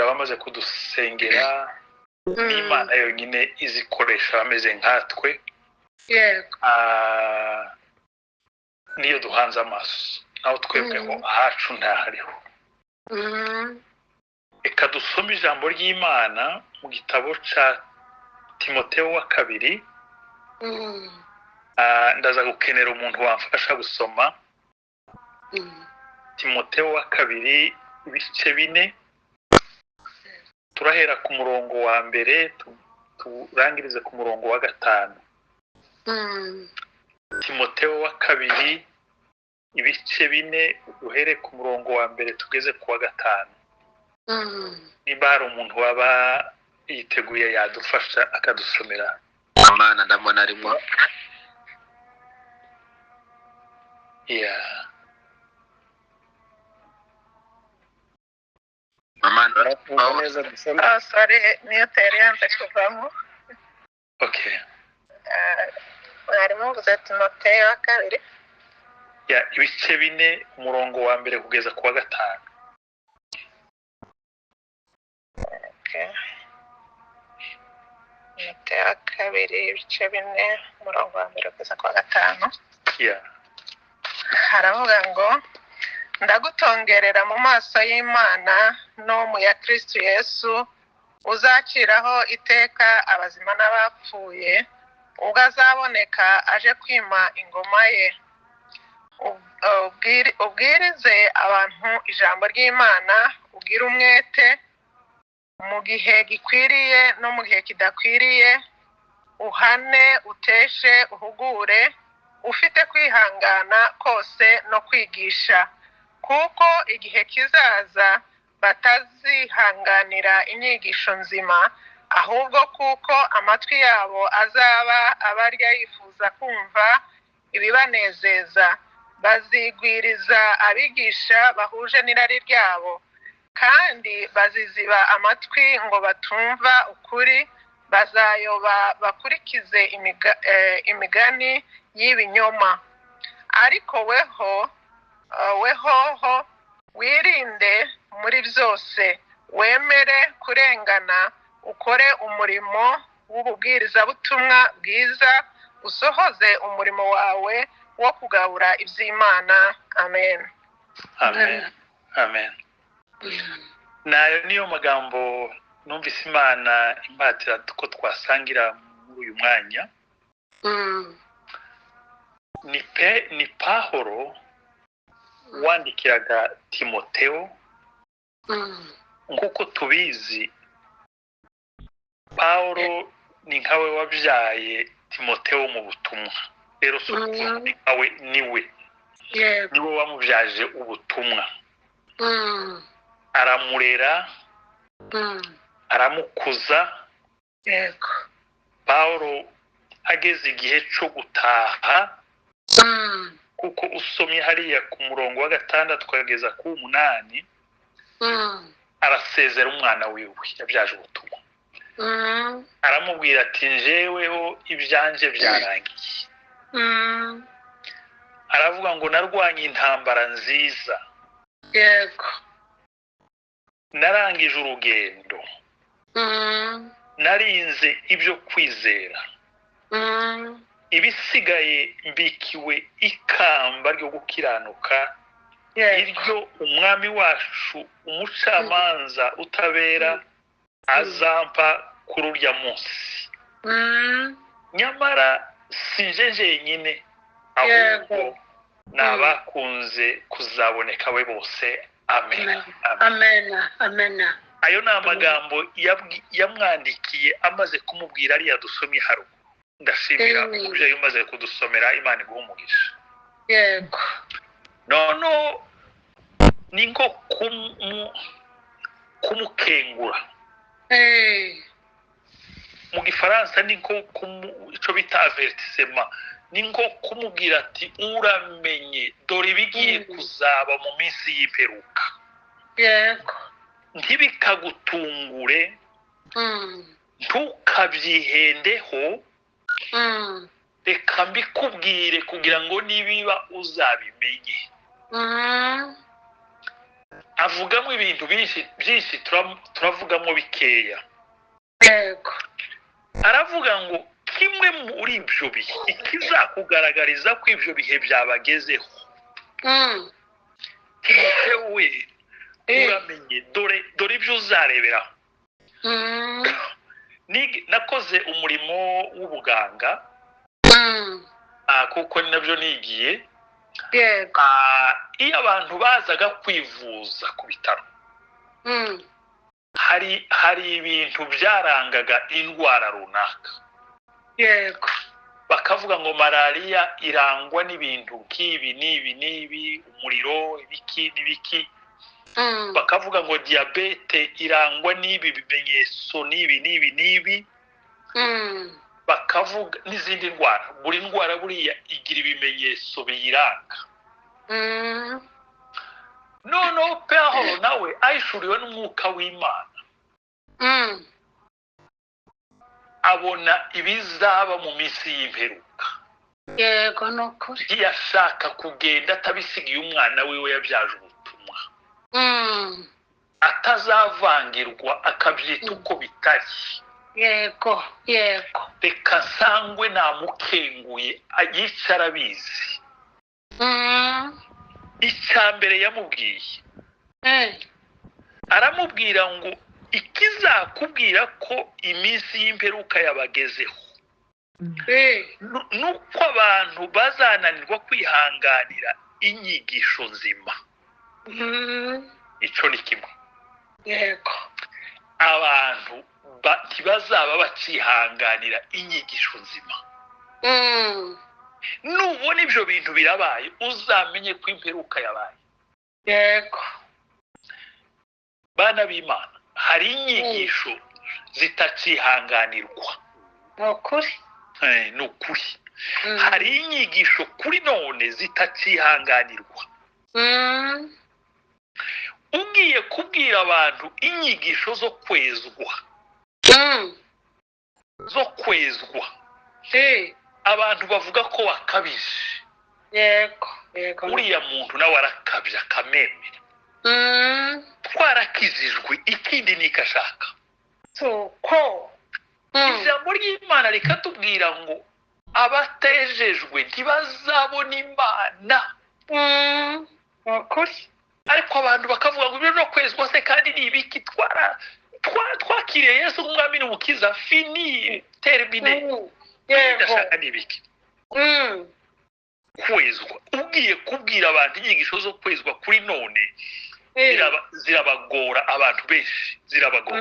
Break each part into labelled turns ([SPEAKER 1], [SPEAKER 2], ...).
[SPEAKER 1] Abamaze kudusengera n'Imana yonyine izikoresha abameze nkatwe.
[SPEAKER 2] Yego.
[SPEAKER 1] Niyo duhanze amaso, naho twebweho ahacu ntahariho. Reka dusome ijambo ry'Imana mu gitabo cya Timoteyo wa kabiri. Ndaza gukenera umuntu wamfasha gusoma Timoteyo wa kabiri ibice 4, turahera ku murongo wa mbere turangirize ku murongo wa 5. Timoteyo wa kabiri ibice 4, uhere ku murongo wa mbere tugeze ku wa 5. Niba hari umuntu waba yiteguye yadufasha akadusomera.
[SPEAKER 3] Amana ndabona arimo.
[SPEAKER 1] Yeah.
[SPEAKER 2] Oh, sorry, niyo yari yanze kuvamo.
[SPEAKER 1] Okay.
[SPEAKER 2] Mwarimu mvuze Timoteyo wa kabiri.
[SPEAKER 1] Ya, ibice 4 umurongo wa mbere kugeza ku wa 5.
[SPEAKER 2] Okay. Timoteyo wa kabiri ibice 4 umurongo wa mbere kugeza ku wa 5.
[SPEAKER 1] Yeah.
[SPEAKER 2] Haravuga ngo ndagutongerera mu maso y'Imana no mu ya Kristo Yesu uzaciraho iteka abazima n'abapfuye, ubwo azaboneka aje kwima ingoma ye. Ubwirize abantu ijambo ry'Imana, ugire umwete mu gihe gikwiriye no mu gihe kidakwiriye, uhane, uteshe, uhugure, ufite kwihangana kose no kwigisha, kuko igihe kizaza batazihanganira inyigisho nzima, ahubwo kuko amatwi yabo azaba abarya yifuza kumva ibibanezeza, bazigwiriza abigisha bahuje n'irari ryabo, kandi baziziba amatwi ngo batumva ukuri, bazayoba bakurikize imigani y'ibinyoma. Ariko wehoho wirinde muri byose, wemere kurengana, ukore umurimo w'ububwirizabutumwa bwiza, usohoze umurimo wawe wo kugabura iby'Imana. Amen.
[SPEAKER 1] Amen. Amen. Nayo niyo magambo numvise Imana impatira ko twasangira muri uyu mwanya. Ni Pahoro wandikiraga Timoteo. Nk'uko tubizi, Pawulo ni nkawe wabyaye Timoteo mu butumwa. Rero ni nkawe, niwe niwe wamubyaje ubutumwa, aramurera, aramukuza.
[SPEAKER 2] Yego.
[SPEAKER 1] Pawulo ageze igihe cyo gutaha, kuko usomye hariya ku murongo wa 6 ukageza ku 8, arasezera umwana wiwe yabyaje ubutumwa. Aramubwira ati njeweho ibyanje byarangiye. Aravuga ngo narwanye intambara nziza.
[SPEAKER 2] Yego.
[SPEAKER 1] Narangije urugendo. Narinze ibyo kwizera. Ibisigaye mbikiwe ikamba ryo gukiranuka, iryo umwami wacu umucamanza utabera azampa kuri urya munsi. Nyamara sinje jenyine, ahubwo n'abakunze kuzaboneka we bose. Amen.
[SPEAKER 2] Amen. Amen.
[SPEAKER 1] Ayo ni amagambo yamwandikiye amaze kumubwira ariya dusomye haruguru. Ndashimira umubyeyi umaze kudusomera, Imana iguhe umugisha.
[SPEAKER 2] Yego.
[SPEAKER 1] Nono ni nko kumukengura. Mu gifaransa ni nko icyo bita avertissement, ni nko kumubwira ati uramenye dore ibigiye kuzaba mu minsi y'imperuka.
[SPEAKER 2] Yego.
[SPEAKER 1] Ntibikagutungure, ntukabyihendeho, reka mbikubwire kugira ngo nibiba uzabimenye. Avugamo Harimo ibintu byinshi byinshi, turavugamo bikeya. Aravuga ngo kimwe muri ibyo bihe, ikizakugaragariza ko ibyo bihe byabagezeho, Timoteyo we, uramenye, dore dore ibyo uzareberaho. Nakoze umurimo w'ubuganga, kuko ni nabyo nigiye. Iyo abantu bazaga kwivuza ku bitaro, hari ibintu byarangaga indwara runaka. Bakavuga ngo malariya irangwa n'ibintu nk'ibi n'ibi n'ibi, umuriro, ibiki n'ibiki. Bakavuga ngo diyabete irangwa n'ibi bimenyetso n'ibi n'ibi n'ibi. Bakavuga n'izindi ndwara. Buri ndwara buriya igira ibimenyetso biyiranga. Noneho Pawulo nawe ahishuriwe n'umwuka w'Imana, abona ibizaba mu minsi y'imperuka.
[SPEAKER 2] Yego, ni ukuri.
[SPEAKER 1] Ntiyashaka kugenda atabisigiye umwana wiwe yabyaje ubutumwa, atazavangirwa akabyita uko bitari.
[SPEAKER 2] yego yego
[SPEAKER 1] Reka nsangwe namukenguye yicara abizi. Icya mbere yamubwiye, aramubwira ngo ikizakubwira ko iminsi y'imperuka yabagezeho, nuko abantu bazananirwa kwihanganira inyigisho nzima. Icyo ni kimwe. Abantu ntibazaba bakihanganira inyigisho nzima. Nubona ibyo bintu birabaye, uzamenye ko imperuka yabaye. Bana b'Imana, hari inyigisho zitakihanganirwa.
[SPEAKER 2] Ni ukuri.
[SPEAKER 1] Ni ukuri. Hari inyigisho kuri none zitakihanganirwa. Ugiye kubwira abantu inyigisho zo kwezwa, zo kwezwa, abantu bavuga ko wakabije.
[SPEAKER 2] yego yego
[SPEAKER 1] Uriya muntu nawe arakabya akamemera. Twarakijijwe, ikindi ni ashaka.
[SPEAKER 2] Suko.
[SPEAKER 1] Ijambo ry'Imana rikatubwira ngo abatejejwe ntibazabona Imana.
[SPEAKER 2] Ni ukuri.
[SPEAKER 1] Ariko abantu bakavuga ngo ibyo no kwezwa se kandi ni ibiki? Twakiriye Yesu nk'umwami n'umukiza, fini, terminé. Ndashaka ni ibiki? Kwezwa, ugiye kubwira abantu inyigisho zo kwezwa kuri none, zirabagora. Abantu benshi zirabagora,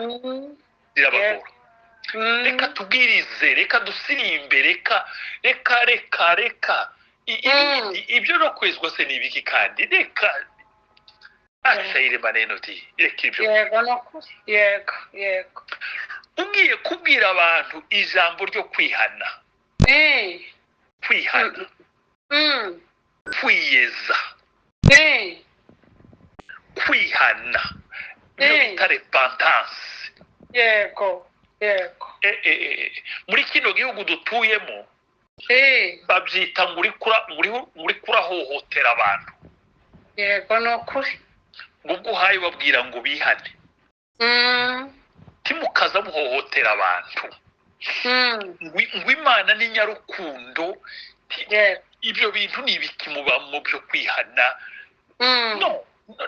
[SPEAKER 1] zirabagora. Reka tubwirize, reka dusirimbe, reka reka reka reka. Ibindi ibyo no kwezwa se ni ibiki kandi? Reka, acha ile maneno di, reka ibyo.
[SPEAKER 2] Yego, ni ukuri, yego yego
[SPEAKER 1] Ugiye kubwira abantu ijambo ryo kwihana, kwihana, kwiyeza, kwihana niyo bita repentance.
[SPEAKER 2] yego yego
[SPEAKER 1] Muri kino gihugu dutuyemo, babyita ngo uri kurahohotera abantu.
[SPEAKER 2] Yego, ni ukuri.
[SPEAKER 1] Ngo ubwo uhaye ubabwira ngo bihane, timukaza muhohotera abantu, ngo Imana ni nyarukundo. Ibyo bintu ni ibiki muba mu byo kwihana? No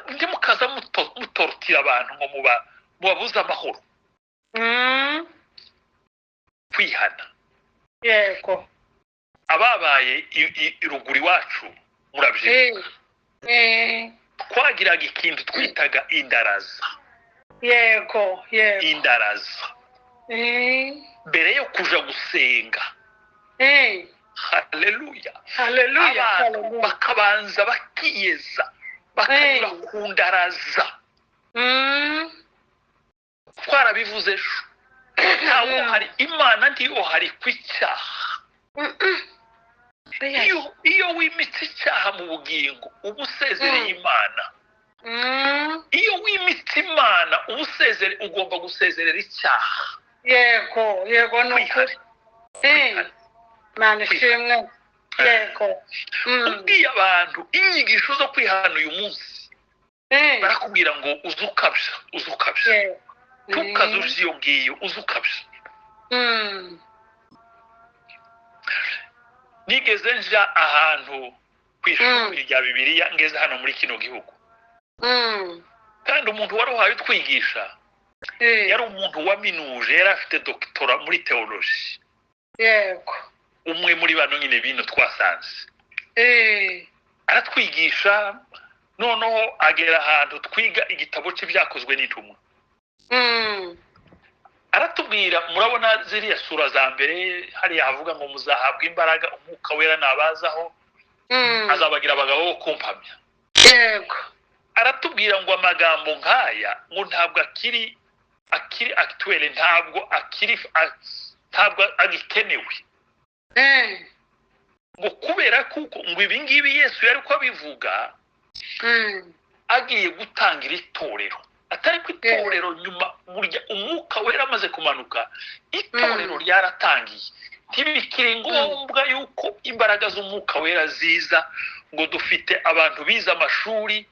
[SPEAKER 1] ntimukaza mutorotira abantu ngo mubabuze amahoro. Kwihana. Ababaye ruguru iwacu murabyibuka, twagiraga ikintu twitaga indaraza.
[SPEAKER 2] yego yego
[SPEAKER 1] Indaraza mbere yo kuja gusenga. Haleluya!
[SPEAKER 2] Haleluya!
[SPEAKER 1] Abantu
[SPEAKER 2] Haleluya!
[SPEAKER 1] bakabanza bakiyeza, bakanyura ku ndaraza. Twarabivuze ejo, ntabwo hari Imana ntiyo hari ku icyaha. Iyo wimitse icyaha mu bugingo, uba usezereye Imana. Iyo wimitse Imana, uba usezere, ugomba gusezerera icyaha.
[SPEAKER 2] Yego yego, ni ukuri.
[SPEAKER 1] Kwihana.
[SPEAKER 2] Imana ishimwe, yego.
[SPEAKER 1] Ubwiye abantu inyigisho zo kwihana uyu munsi. Barakubwira ngo uzukabya, uzukabya, ntukaze uje iyo ngiyo, uzukabya. Nigeze nja ahantu ku ishuri rya Bibiliya, ngeze hano muri kino gihugu, kandi umuntu wari uhaye utwigisha yari umuntu waminuje, yari afite doctora muri theology.
[SPEAKER 2] Yego.
[SPEAKER 1] Umwe muri bano nyine bino twasanze aratwigisha, noneho agera ahantu twiga igitabo cy'ibyakozwe n'intumwa. Aratubwira, murabona ziriya sura za mbere hariya havuga ngo muzahabwa imbaraga, umwuka wera nabazaho azabagira abagabo bo kumpamya.
[SPEAKER 2] Yego.
[SPEAKER 1] Aratubwira ngo amagambo nkaya ngo ntabwo akiri actuel, ntabwo akiri, ntabwo agikenewe. Ngo kubera kuko ngo ibi ngibi Yesu yari ko abivuga agiye gutangira itorero, atari ku itorero nyuma burya umwuka wera amaze kumanuka itorero ryaratangiye. Ntibikiri ngombwa yuko imbaraga z'umwuka wera ziza, ngo dufite abantu bize amashuri,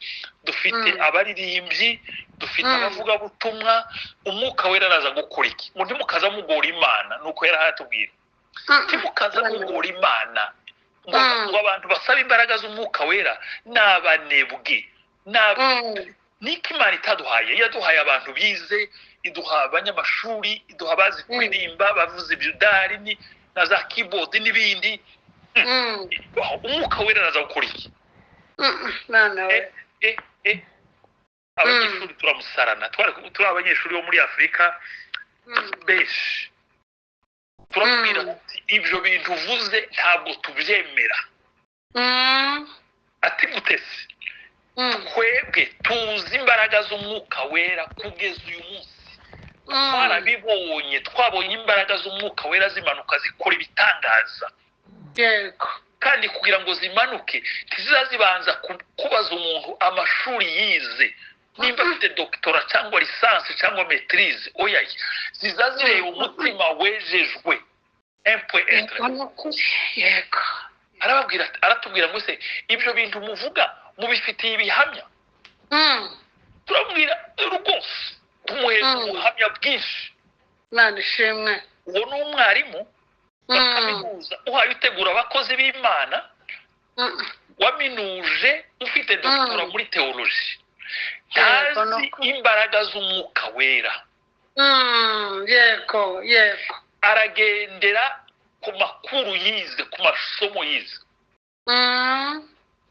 [SPEAKER 1] dufite abaririmbyi, dufite abavugabutumwa, umwuka wera araza gukora iki? Ngo ntimukaza mugora Imana, nuko yari aratubwira ntimukaza mugora Imana, ngo abantu basaba imbaraga z'umwuka wera n'abanebwe, niko Imana itaduhaye. Yaduhaye abantu bize, iduha abanyamashuri, iduha abazi kuririmba, bavuze ibyudari na za keyboard n'ibindi. Umwuka wera araza gukora iki? Abanyeshuri turamusarana, turi abanyeshuri bo muri Afurika benshi, turamubwira tuti ibyo bintu uvuze ntabwo tubyemera. Ati gutese twebwe tuzi imbaraga z'umwuka wera kugeza uyu munsi, twarabibonye, twabonye imbaraga z'umwuka wera zimanuka zikora ibitangaza.
[SPEAKER 2] Yego.
[SPEAKER 1] Kandi kugira ngo zimanuke ntizizazibanza kubaza umuntu amashuri yize, nimba afite doctora cyangwa licence cyangwa maîtrise, oya, zizazireba umutima wejejwe.
[SPEAKER 2] Yego.
[SPEAKER 1] Arababwira, aratubwira ngo se ibyo bintu muvuga mubifitiye ibihamya? Turamubwira rwose, tumuheza ubuhamya bwinshi.
[SPEAKER 2] Imana ishimwe.
[SPEAKER 1] Uwo ni umwarimu wa kaminuza uhaye utegura abakozi b'Imana, waminuje, ufite doctora muri theology, ntazi imbaraga z'umwuka wera.
[SPEAKER 2] Yego, yego.
[SPEAKER 1] Aragendera ku makuru yize, ku masomo yize.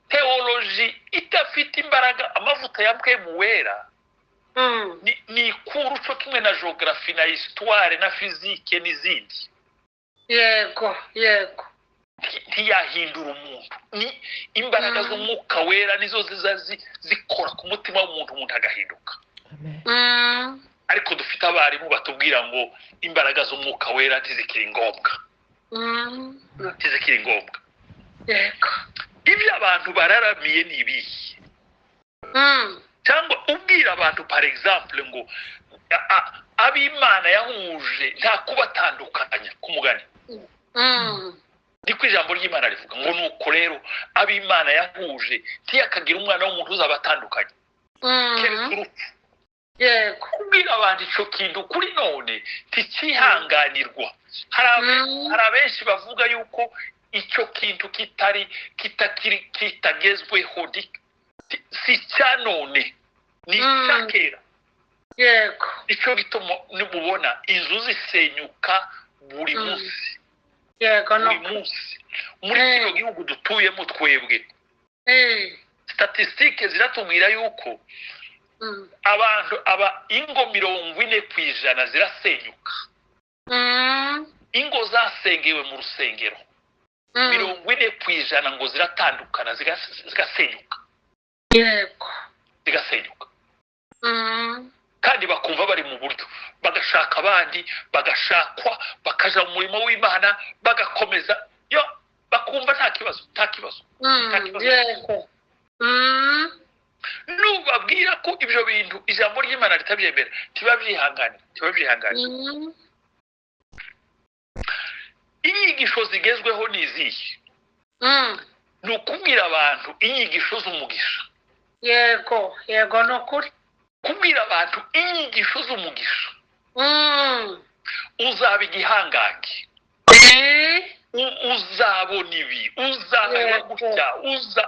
[SPEAKER 1] Theology idafite imbaraga, amavuta ya mpwemu wera ni ikuru cyo kimwe na geography na histoire na physique n'izindi.
[SPEAKER 2] Yego, yego.
[SPEAKER 1] Ntiyahindura umuntu. Ni imbaraga z'umwuka wera nizo ziza zikora ku mutima w'umuntu, umuntu agahinduka. Ariko dufite abarimu batubwira ngo imbaraga z'umwuka wera ntizikiri ngombwa. Ntizikiri ngombwa.
[SPEAKER 2] Yego.
[SPEAKER 1] Ibyo abantu bararamiye ni ibihe? Cyangwa ubwira abantu par exemple ngo ab'Imana yahuje nta kubatandukanya ku mugani. Niko ijambo ry'Imana rivuga ngo nuko rero ab'Imana yahuje ntiyakagira umwana w'umuntu uzabatandukanya. Keretse urupfu.
[SPEAKER 2] Yego.
[SPEAKER 1] Kubwira abantu ico kintu kuri none ntikihanganirwa. Hari abenshi bavuga yuko icyo kintu kitari kitakiri kitagezweho, si cya none, ni icya kera.
[SPEAKER 2] Yego.
[SPEAKER 1] Icyo gituma mubona inzu zisenyuka buri munsi.
[SPEAKER 2] Yego,
[SPEAKER 1] buri munsi muri kino gihugu dutuyemo twebwe. Statistique ziratubwira yuko abantu aba ingo 40% zirasenyuka. Ingo zasengewe mu rusengero 40% ngo ziratandukana, zigasenyuka.
[SPEAKER 2] Yego.
[SPEAKER 1] Zigasenyuka. Kandi bakumva bari mu buryo, bagashaka abandi, bagashakwa, bakaja mu murimo w'Imana, bagakomeza, yo bakumva nta kibazo, nta kibazo.
[SPEAKER 2] Yego.
[SPEAKER 1] Nubabwira ko ibyo bintu ijambo ry'Imana ritabyemera, ntibabyihanganira, ntibabyihanganira. Inyigisho zigezweho ni izihe? Ni ukubwira abantu inyigisho z'umugisha.
[SPEAKER 4] Yego, yego, ni ukuri.
[SPEAKER 1] Kubwira abantu inyigisho z'umugisha, uzaba igihangange, uzabona ibi, uzaba gutya, uza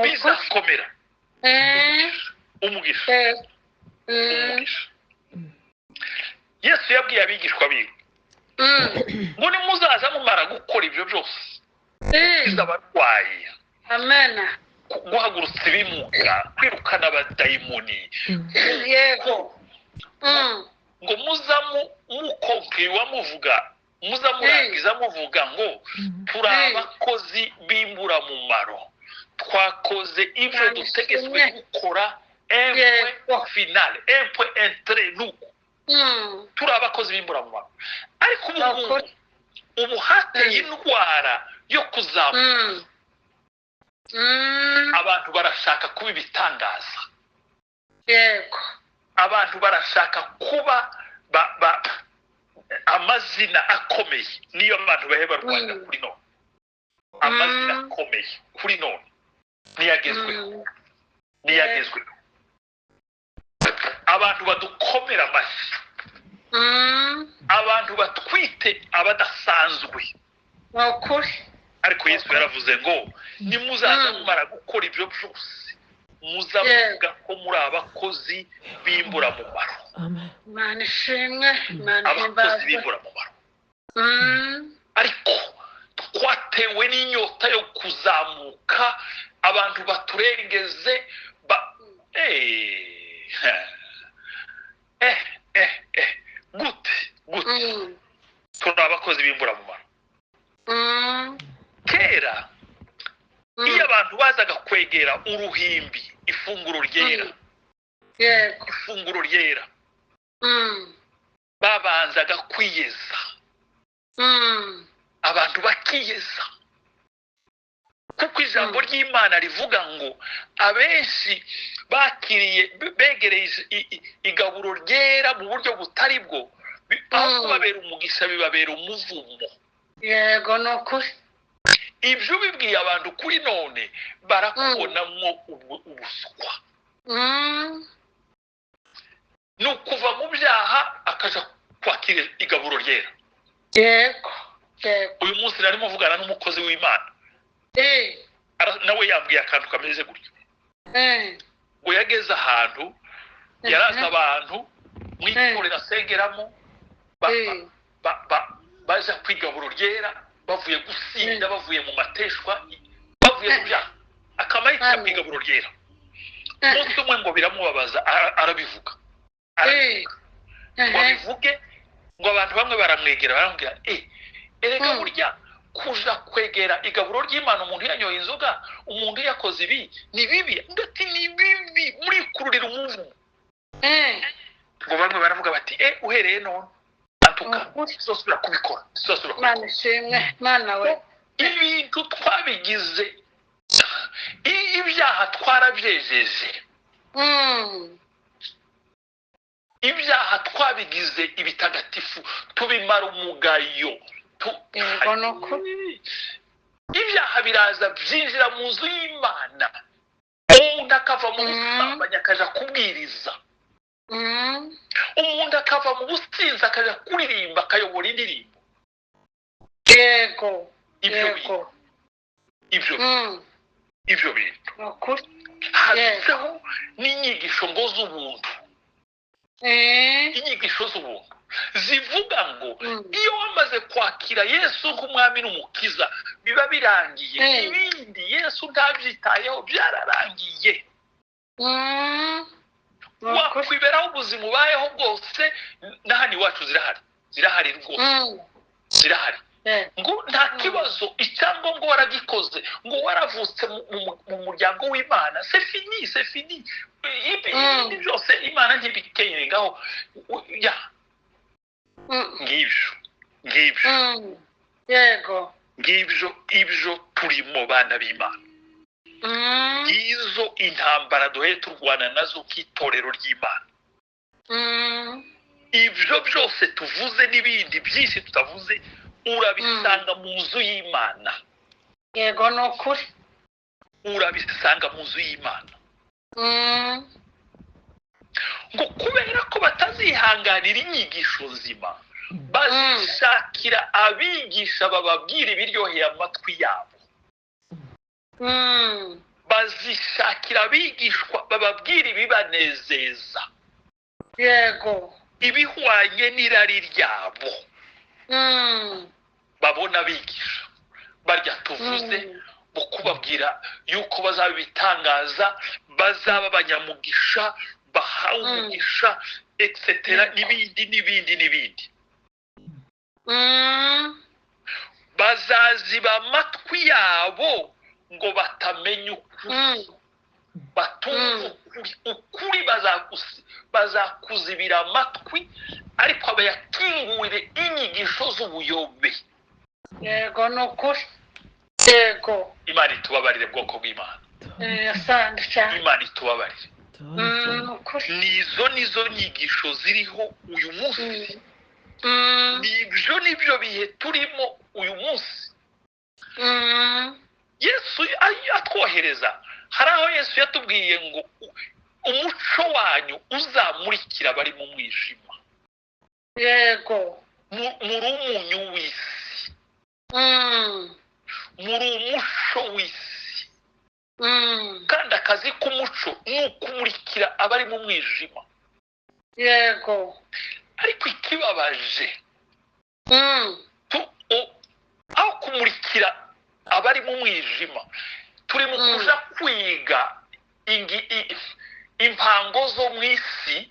[SPEAKER 1] bizakomera. Umugisha, umugisha. Yesu yabwiye abigishwa biwe ngo nimuzaza mumara gukora ibyo byose, gukiza abarwayi, guhagurutsa ibimuga, kwirukana abadayimoni,
[SPEAKER 4] yego,
[SPEAKER 1] ngo muza mukonkeriwa muvuga, muza murangiza muvuga ngo turi abakozi b'imburamumaro, twakoze ibyo dutegetswe gukora, un point final, un point entre nous, turi abakozi b'imburamumaro. Ariko ubu hateye indwara yo kuzamuka, abantu barashaka kuba ibitangaza,
[SPEAKER 4] yego,
[SPEAKER 1] abantu barashaka kuba amazina akomeye. Niyo abantu bahe barwanira kuri none, amazina akomeye kuri none niyagezweho, niyagezweho. Abantu badukomera amashyi, abantu batwite abadasanzwe. Ariko Yesu yaravuze ngo nimuzaza mumara gukora ibyo byose, muzavuga ko muri abakozi b'imburamumaro.
[SPEAKER 4] Imana ishimwe, Imana
[SPEAKER 1] abakozi b'imburamumaro. Ariko twatewe n'inyota yo kuzamuka, abantu baturengeze gute gute turi abakozi b'imburamumaro. Kera iyo abantu bazaga kwegera uruhimbi, ifunguro ryera, ifunguro ryera, babanzaga kwiyeza, abantu bakiyeza, kuko ijambo ry'Imana rivuga ngo abenshi bakiriye begereye igaburo ryera mu buryo butari bwo, aho kubabera umugisha bibabera umuvumo.
[SPEAKER 4] Yego, ni ukuri.
[SPEAKER 1] Ibyo ubibwiye abantu kuri none barakubonamwo ubuswa. Ni ukuva mu byaha akaja kwakira igaburo ryera.
[SPEAKER 4] Yego.
[SPEAKER 1] Uyu munsi narimo mvugana n'umukozi w'Imana, nawe yambwiye akantu kameze gutyo, ngo yageze ahantu yaraza abantu mu itorero asengeramo, baja kwigaburo ryera, bavuye gusinda, bavuye mu mateshwa, bavuye mu byaha, akamayita kwigaburo ryera. Umunsi umwe ngo biramubabaza, arabivuga, ngo abivuge, ngo abantu bamwe baramwegera baramubwira, erega burya kuja kwegera igaburo ry'Imana umuntu yanyoye inzoga, umuntu yakoze ibi ni bibi, ndati ni bibi, muri kururira umuvumo. Ngo bamwe baravuga bati uhereye none antuka tuzosubira kubikora, tuzosubira kubikora.
[SPEAKER 4] Imana ishimwe, Mana we.
[SPEAKER 1] Ibintu twabigize ibyaha, twarabyejeje. Ibyaha twabigize ibitagatifu, tubimara umugayo. Ibyaha biraza byinjira mu nzu y'Imana, umuntu akava mu busambanyi akaja kubwiriza, umuntu akava mu businzi akaja kuririmba, akayobora indirimbo.
[SPEAKER 4] Yego,
[SPEAKER 1] ibyo ibyo bintu hadutseho n'inyigisho ngo z'ubuntu, inyigisho z'ubuntu zivuga ngo iyo wamaze kwakira Yesu nk'umwami n'umukiza biba birangiye, ibindi Yesu ntabyitayeho, byararangiye. Wakwiberaho ubuzima ubayeho bwose, na hano iwacu zirahari, zirahari rwose, zirahari. Ngo nta kibazo, icyangombwa waragikoze, ngo waravutse mu muryango w'Imana, c'est fini, c'est fini. Ibindi byose Imana ntibikerengaho. Ya ngibyo, ngibyo,
[SPEAKER 4] yego,
[SPEAKER 1] ngibyo ibyo turimo bana b'Imana. Izo intambara duhe turwana nazo k'itorero ry'Imana. Ibyo byose tuvuze n'ibindi byinshi tutavuze urabisanga mu nzu y'Imana.
[SPEAKER 4] Yego, ni ukuri.
[SPEAKER 1] Urabisanga mu nzu y'Imana. Ngo kubera ko batazihanganira inyigisho nzima, bazishakira abigisha bababwira ibiryoheye amatwi yabo. Bazishakira abigishwa bababwira ibibanezeza.
[SPEAKER 4] Yego.
[SPEAKER 1] Ibihwanye n'irari ryabo. Babona abigisha barya tuvuze bo kubabwira yuko bazaba ibitangaza, bazaba abanyamugisha, bahawe umugisha, etc., n'ibindi n'ibindi n'ibindi. Bazaziba amatwi yabo ngo batamenya ukuri, batumva ukuri. Ukuri bazakuzibira amatwi, ariko abayakingurire inyigisho z'ubuyobe.
[SPEAKER 4] Yego, ni ukuri. Yego.
[SPEAKER 1] Imana itubabarire, bwoko bw'Imana.
[SPEAKER 4] Asante cyane.
[SPEAKER 1] Imana itubabarire.
[SPEAKER 4] Ni ukuri.
[SPEAKER 1] Nizo nizo nyigisho ziriho uyu munsi. Nibyo nibyo bihe turimo uyu munsi. Yesu atwohereza, hari aho Yesu yatubwiye ngo umuco wanyu uzamurikira abari mu mwijima.
[SPEAKER 4] Yego.
[SPEAKER 1] Muri umunyu w'isi, muri umuco w'isi. Kandi akazi k'umuco ni ukumurikira abari mu mwijima.
[SPEAKER 4] Yego.
[SPEAKER 1] Ariko ikibabaje, aho kumurikira abari mu mwijima, turi mu kuja kwiga impango zo mu isi,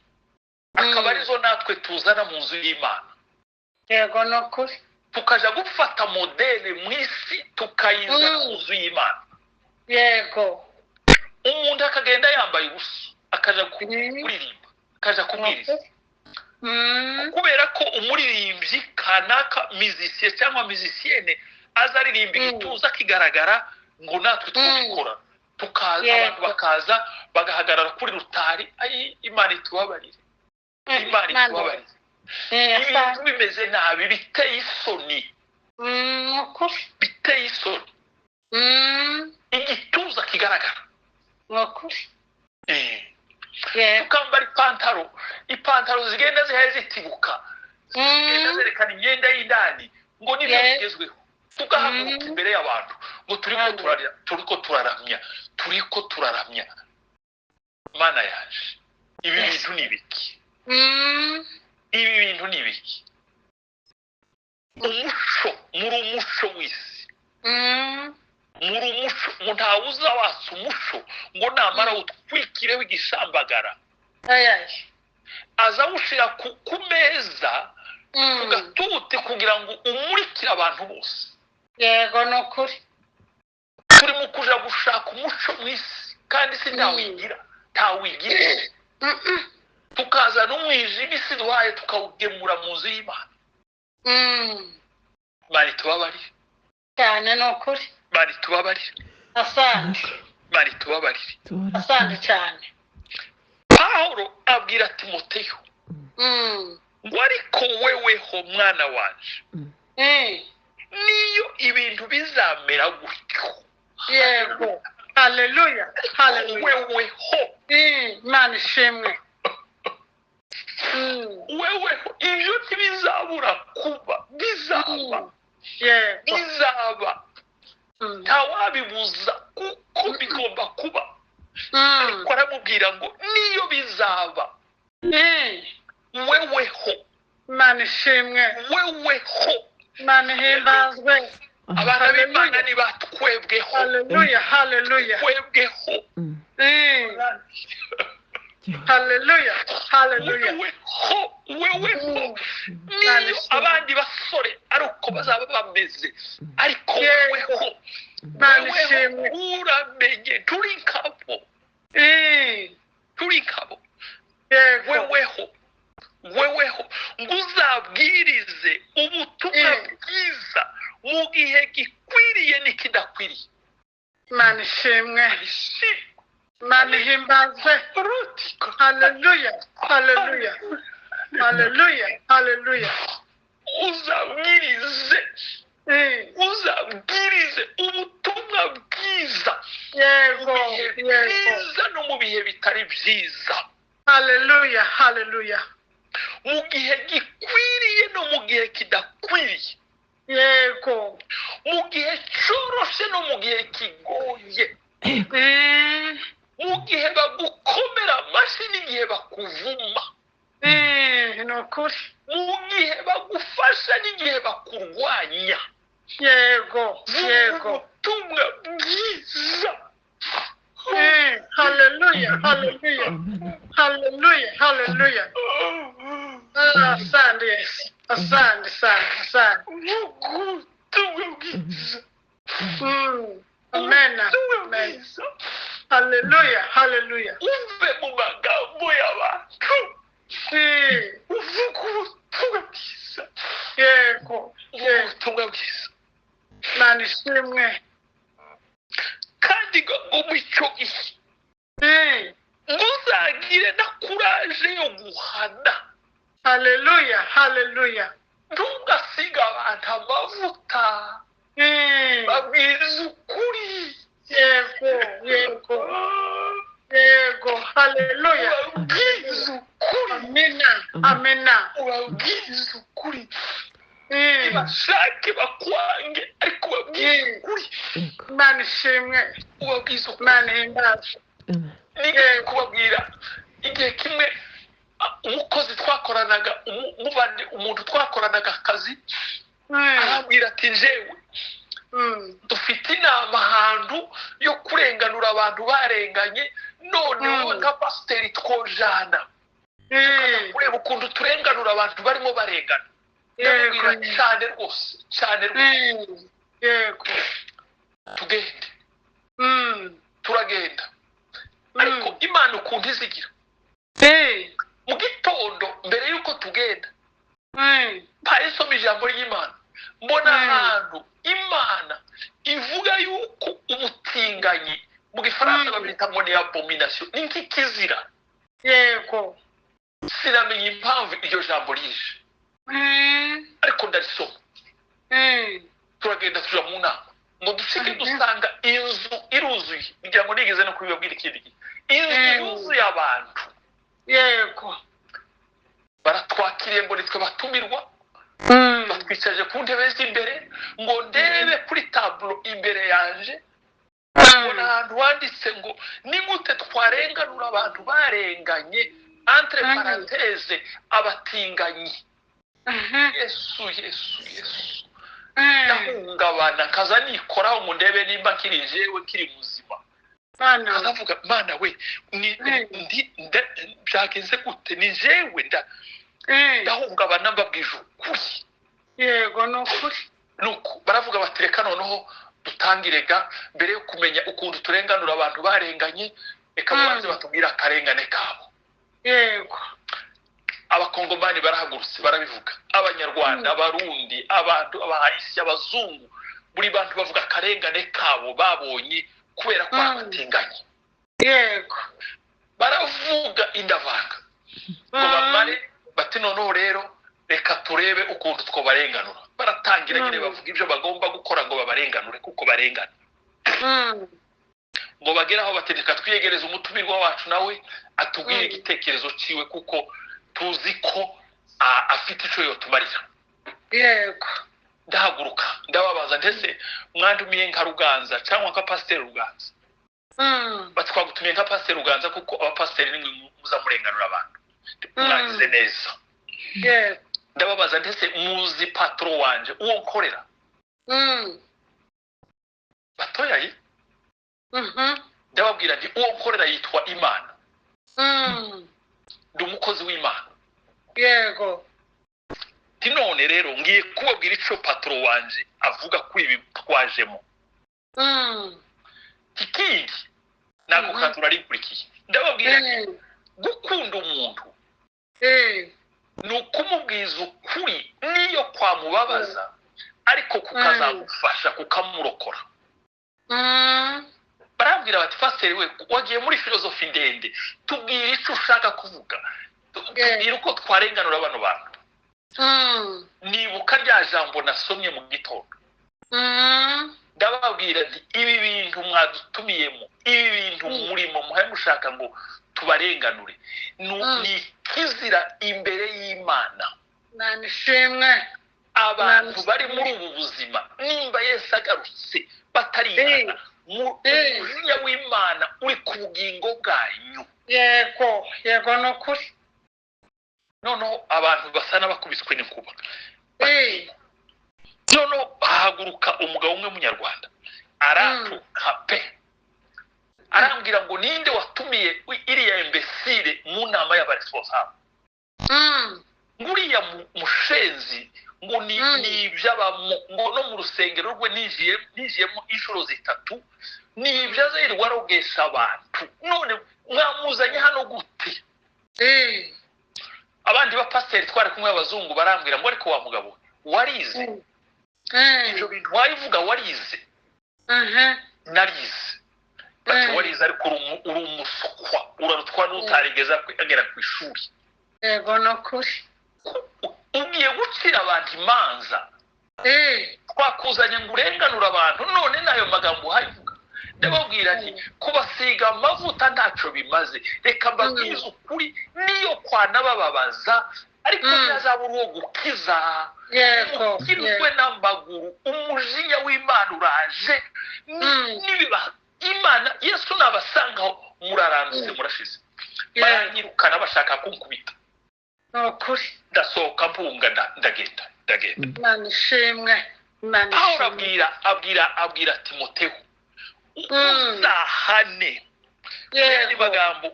[SPEAKER 1] akaba arizo natwe tuzana mu nzu y'Imana.
[SPEAKER 4] Yego, ni ukuri.
[SPEAKER 1] Tukaja gufata modele mu isi, tukayizana mu nzu y'Imana.
[SPEAKER 4] Yego.
[SPEAKER 1] Umuntu akagenda yambaye ubusa, akaja kuririmba, akaja kubwiriza. Kubera ko umuririmbyi kanaka, musicien cyangwa musicienne, aza aririmba igituza kigaragara, ngo natwe twabikora, tukaza abantu bakaza bagahagarara kuri rutari. Ayi, Imana itubabarire, Imana itubabarire. Ibintu bimeze nabi, biteye isoni,
[SPEAKER 4] Ni ukuri.
[SPEAKER 1] biteye isoni. Igituza kigaragara.
[SPEAKER 4] Ni ukuri. Yego.
[SPEAKER 1] Tukambara ipantaro zigenda zihaye zitibuka, zigenda zerekana imyenda y'indani, ngo nibyo bigezweho. Tugahaguruka imbere y'abantu ngo turiko turarya, turiko turaramya, turiko turaramya. Mana yaje, ibi bintu ni ibiki? Ibi bintu ni ibiki? Umuco, muri umuco w'isi. Muri umuco, ngo ntawe uza watsa umuco ngo namara utwikireho igishambagara.
[SPEAKER 4] Ayaye.
[SPEAKER 1] Aza awushira ku meza, ku gatute, kugira ngo umurikire abantu bose.
[SPEAKER 4] Yego, ni ukuri.
[SPEAKER 1] Turi mu kuja gushaka umuco mu isi, kandi isi ntawigira, ntawigira. Tukazana umwijima isi duhaye, tukawugemura mu nzu y'Imana. Imana itubabarire.
[SPEAKER 4] Cyane, ni ukuri.
[SPEAKER 1] Imana itubabarire.
[SPEAKER 4] Asante.
[SPEAKER 1] Imana itubabarire.
[SPEAKER 4] Asante cyane.
[SPEAKER 1] Pawulo abwira Timoteyo ngo ariko weweho, mwana wanje, niyo ibintu bizamera gutyo,
[SPEAKER 4] Yego. Haleluya, haleluya.
[SPEAKER 1] Weweho,
[SPEAKER 4] Imana ishimwe.
[SPEAKER 1] Weweho ibyo ntibizabura kuba, bizaba.
[SPEAKER 4] Yego.
[SPEAKER 1] Bizaba. Ntawabibuza kuko bigomba kuba. Ariko aramubwira ngo niyo bizaba, weweho,
[SPEAKER 4] Imana ishimwe.
[SPEAKER 1] weweho.
[SPEAKER 4] Imana ihimbazwe.
[SPEAKER 1] Abana b'Imana ni batwebweho.
[SPEAKER 4] Haleluya, haleluya.
[SPEAKER 1] Twebweho.
[SPEAKER 4] Haleluya, haleluya.
[SPEAKER 1] Weweho, weweho. Niyo abandi basore ari uko bazaba bameze, ariko weweho,
[SPEAKER 4] Imana
[SPEAKER 1] weweho
[SPEAKER 4] ishimwe.
[SPEAKER 1] uramenye turi nkabo, turi nkabo.
[SPEAKER 4] Yego.
[SPEAKER 1] Weweho, weweho ngo uzabwirize ubutumwa bwiza mu gihe gikwiriye n'ikidakwiriye.
[SPEAKER 4] Imana ishimwe. Imana ihimbazwe. Haleluya, haleluya, haleluya, haleluya.
[SPEAKER 1] Uzabwirize, uzabwirize ubutumwa bwiza. bwiza,
[SPEAKER 4] Yego.
[SPEAKER 1] mu bihe
[SPEAKER 4] Yego.
[SPEAKER 1] byiza no mu bihe bitari byiza,
[SPEAKER 4] Haleluya. Haleluya.
[SPEAKER 1] mu gihe gikwiriye no mu gihe kidakwiriye,
[SPEAKER 4] Yego.
[SPEAKER 1] mu gihe cyoroshe no mu gihe kigoye, mu gihe bagukomera amashyi n'igihe bakuvuma,
[SPEAKER 4] Ni ukuri.
[SPEAKER 1] mu gihe bagufasha n'igihe bakurwanya.
[SPEAKER 4] Yego.
[SPEAKER 1] Vuga
[SPEAKER 4] Yego.
[SPEAKER 1] ubutumwa bwiza.
[SPEAKER 4] Haleluya. Haleluya. Haleluya. Haleluya. Asante Yesu. Asante sana. Asante.
[SPEAKER 1] Vuga ubutumwa bwiza.
[SPEAKER 4] Amen.
[SPEAKER 1] Ubutumwa
[SPEAKER 4] Amen.
[SPEAKER 1] bwiza.
[SPEAKER 4] Haleluya. Haleluya.
[SPEAKER 1] Uve mu magambo y'abantu, uvuga ubutumwa bwiza.
[SPEAKER 4] Yego.
[SPEAKER 1] Uvuga
[SPEAKER 4] Yego.
[SPEAKER 1] ubutumwa bwiza.
[SPEAKER 4] Imana ishimwe.
[SPEAKER 1] Kandi ngo mu icyo gihe ntuzagire na courage yo guhana.
[SPEAKER 4] Haleluya. Haleluya.
[SPEAKER 1] Ntugasige abantu amavuta, babwiriza ukuri.
[SPEAKER 4] Yego. Yego. Yego. Haleluya.
[SPEAKER 1] Ubabwiriza ukuri.
[SPEAKER 4] Amina. Amina.
[SPEAKER 1] Ubabwiriza ukuri, nibashake bakwange, ariko ubabwirize ukuri.
[SPEAKER 4] Imana ishimwe.
[SPEAKER 1] Ubabwiriza ukuri.
[SPEAKER 4] Imana ihimbaze.
[SPEAKER 1] Nigeze kubabwira igihe kimwe, umukozi twakoranaga, umuntu twakoranaga akazi, arambwira ati: "Jewe dufite inama ahantu yo kurenganura abantu barenganye, none wowe nka pasiteri twojana kureba ukuntu turenganura abantu barimo barengana." Ndamubwira: "Cyane rwose, cyane rwose."
[SPEAKER 4] Yego.
[SPEAKER 1] Tugende. Turagenda, ariko Imana ukuntu izigira, mu gitondo mbere y'uko tugenda, mpaye nsoma ijambo ry'Imana, mbona ahantu Imana ivuga yuko ubutinganyi, mu Gifaransa babita ngo ni abomination, ni nk'ikizira. Sinamenya impamvu iryo jambo rije, ariko ndarisoma. Turagenda, tuja mu nama, ngo dushike dusanga inzu iruzuye. Ngira ngo nigeze no kubibabwira ikindi gihe, inzu yuzuye abantu. Baratwakiriye ngo nitwe batumirwa, batwicaje ku ntebe z'imbere. Ngo ndebe kuri tableau imbere yanje, mbona ahantu handitse ngo: "Ni gute twarenganura abantu barenganye?" Entre parenthèses, abatinganyi. Yesu, Yesu, Yesu! Ndahungabana, nkaza nikoraho ngo ndebe nimba nkiri jewe, nkiri muzima.
[SPEAKER 4] Mana.
[SPEAKER 1] Nkazavuga: "Mana we, ni byagenze gute? Ni jewe?" Ndahungabana, mbabwije ukuri.
[SPEAKER 4] Yego, ni ukuri.
[SPEAKER 1] Nuko baravuga bati: "Reka noneho dutangire ga mbere yo kumenya ukuntu turenganura abantu barenganye, reka babanze batubwire akarengane kabo." Abakongomani barahagurutse barabivuga, Abanyarwanda, Abarundi, abantu, Abahayisi, Abazungu, buri bantu bavuga akarengane kabo babonye kubera ko ari abatinganyi. Baravuga indavanga, ngo bamare bati: "Noneho rero reka turebe ukuntu twobarenganura." Baratangira nyine bavuga ibyo bagomba gukora ngo babarenganure kuko barengana. Ngo bagere aho bati: "Reka twiyegereze umutumirwa wacu, nawe atubwire igitekerezo ciwe, kuko tuzi ko afite ico yotumarira." Ndahaguruka, ndababaza: "Ndetse mwandumiye nka Ruganza cyangwa nka Pasiteri Ruganza?" Bati: "Twagutumiye nka Pasiteri Ruganza, kuko abapasiteri nimwe muza murenganura abantu." "Mwagize neza." Ndababaza: "Ndetse muzi patron wanje, uwo nkorera?" Batoyayi. Ndababwira nti: "Uwo nkorera yitwa Imana. Ndi umukozi w'Imana." Nti: "None rero ngiye kubabwira ico patron wanje avuga kuri ibi twajemo." Ikindi nako kantu narikurikiye, ndababwira nti: "Gukunda umuntu ni ukumubwiza ukuri, niyo kwamubabaza, ariko kukazamufasha, kukamurokora." Barambwira bati: "Pasiteri we, wagiye muri philosophie ndende, tubwire icyo ushaka kuvuga, tubwire uko twarenganura bano bantu." Nibuka rya jambo nasomye mu gitondo. Ndababwira nti ibi bintu mwadutumiyemo, ibi bintu murimo muhaye mushaka ngo tubarenganure, ni ikizira imbere y'Imana.
[SPEAKER 4] Imana ishimwe.
[SPEAKER 1] Abantu bari muri ubu buzima, nimba Yesu agarutse batarihana, umujinya w'Imana uri ku bugingo bwanyu.
[SPEAKER 4] Yego, yego, ni ukuri.
[SPEAKER 1] Noneho abantu basa n'abakubiswe n'inkuba. Noneho hahaguruka umugabo umwe w'Umunyarwanda, aratuka pe, arambwira ngo ninde watumiye iriya imbécile mu nama y'abaresponsable, nguriya mushenzi, ngo ni iby'abamo, ngo no mu rusengero rwe ninjiyemo inshuro 3, ni ibyo azirirwa arogesha abantu, none mwamuzanye hano gute? Abandi bapasiteri twari kumwe b'abazungu barambwira ngo ariko wa mugabo warize, ibyo bintu wabivuga warize? Narize. Bati warize ariko uri umuswa, urarutwa n'utarigeze agera ku ishuri.
[SPEAKER 4] Yego, ni ukuri.
[SPEAKER 1] Ugiye gucira abantu imanza, twakuzanye ngo urenganure abantu, none n'ayo magambo uhayivuga. Ndababwira nti kubasiga amavuta ntacyo bimaze, reka mbabwize ukuri, niyo kwanabababaza ariko ntazabura uwo gukiza. Mukirwe n'amaguru, umujinya w'Imana uraje. Nibiba Imana Yesu nabasangaho murarandutse, murashize. Baranyirukana bashaka kunkubita. Ndasohoka mpunga, ndagenda ndagenda.
[SPEAKER 4] Imana ishimwe.
[SPEAKER 1] Pawulo abwira Timoteyo uzahane, yandi magambo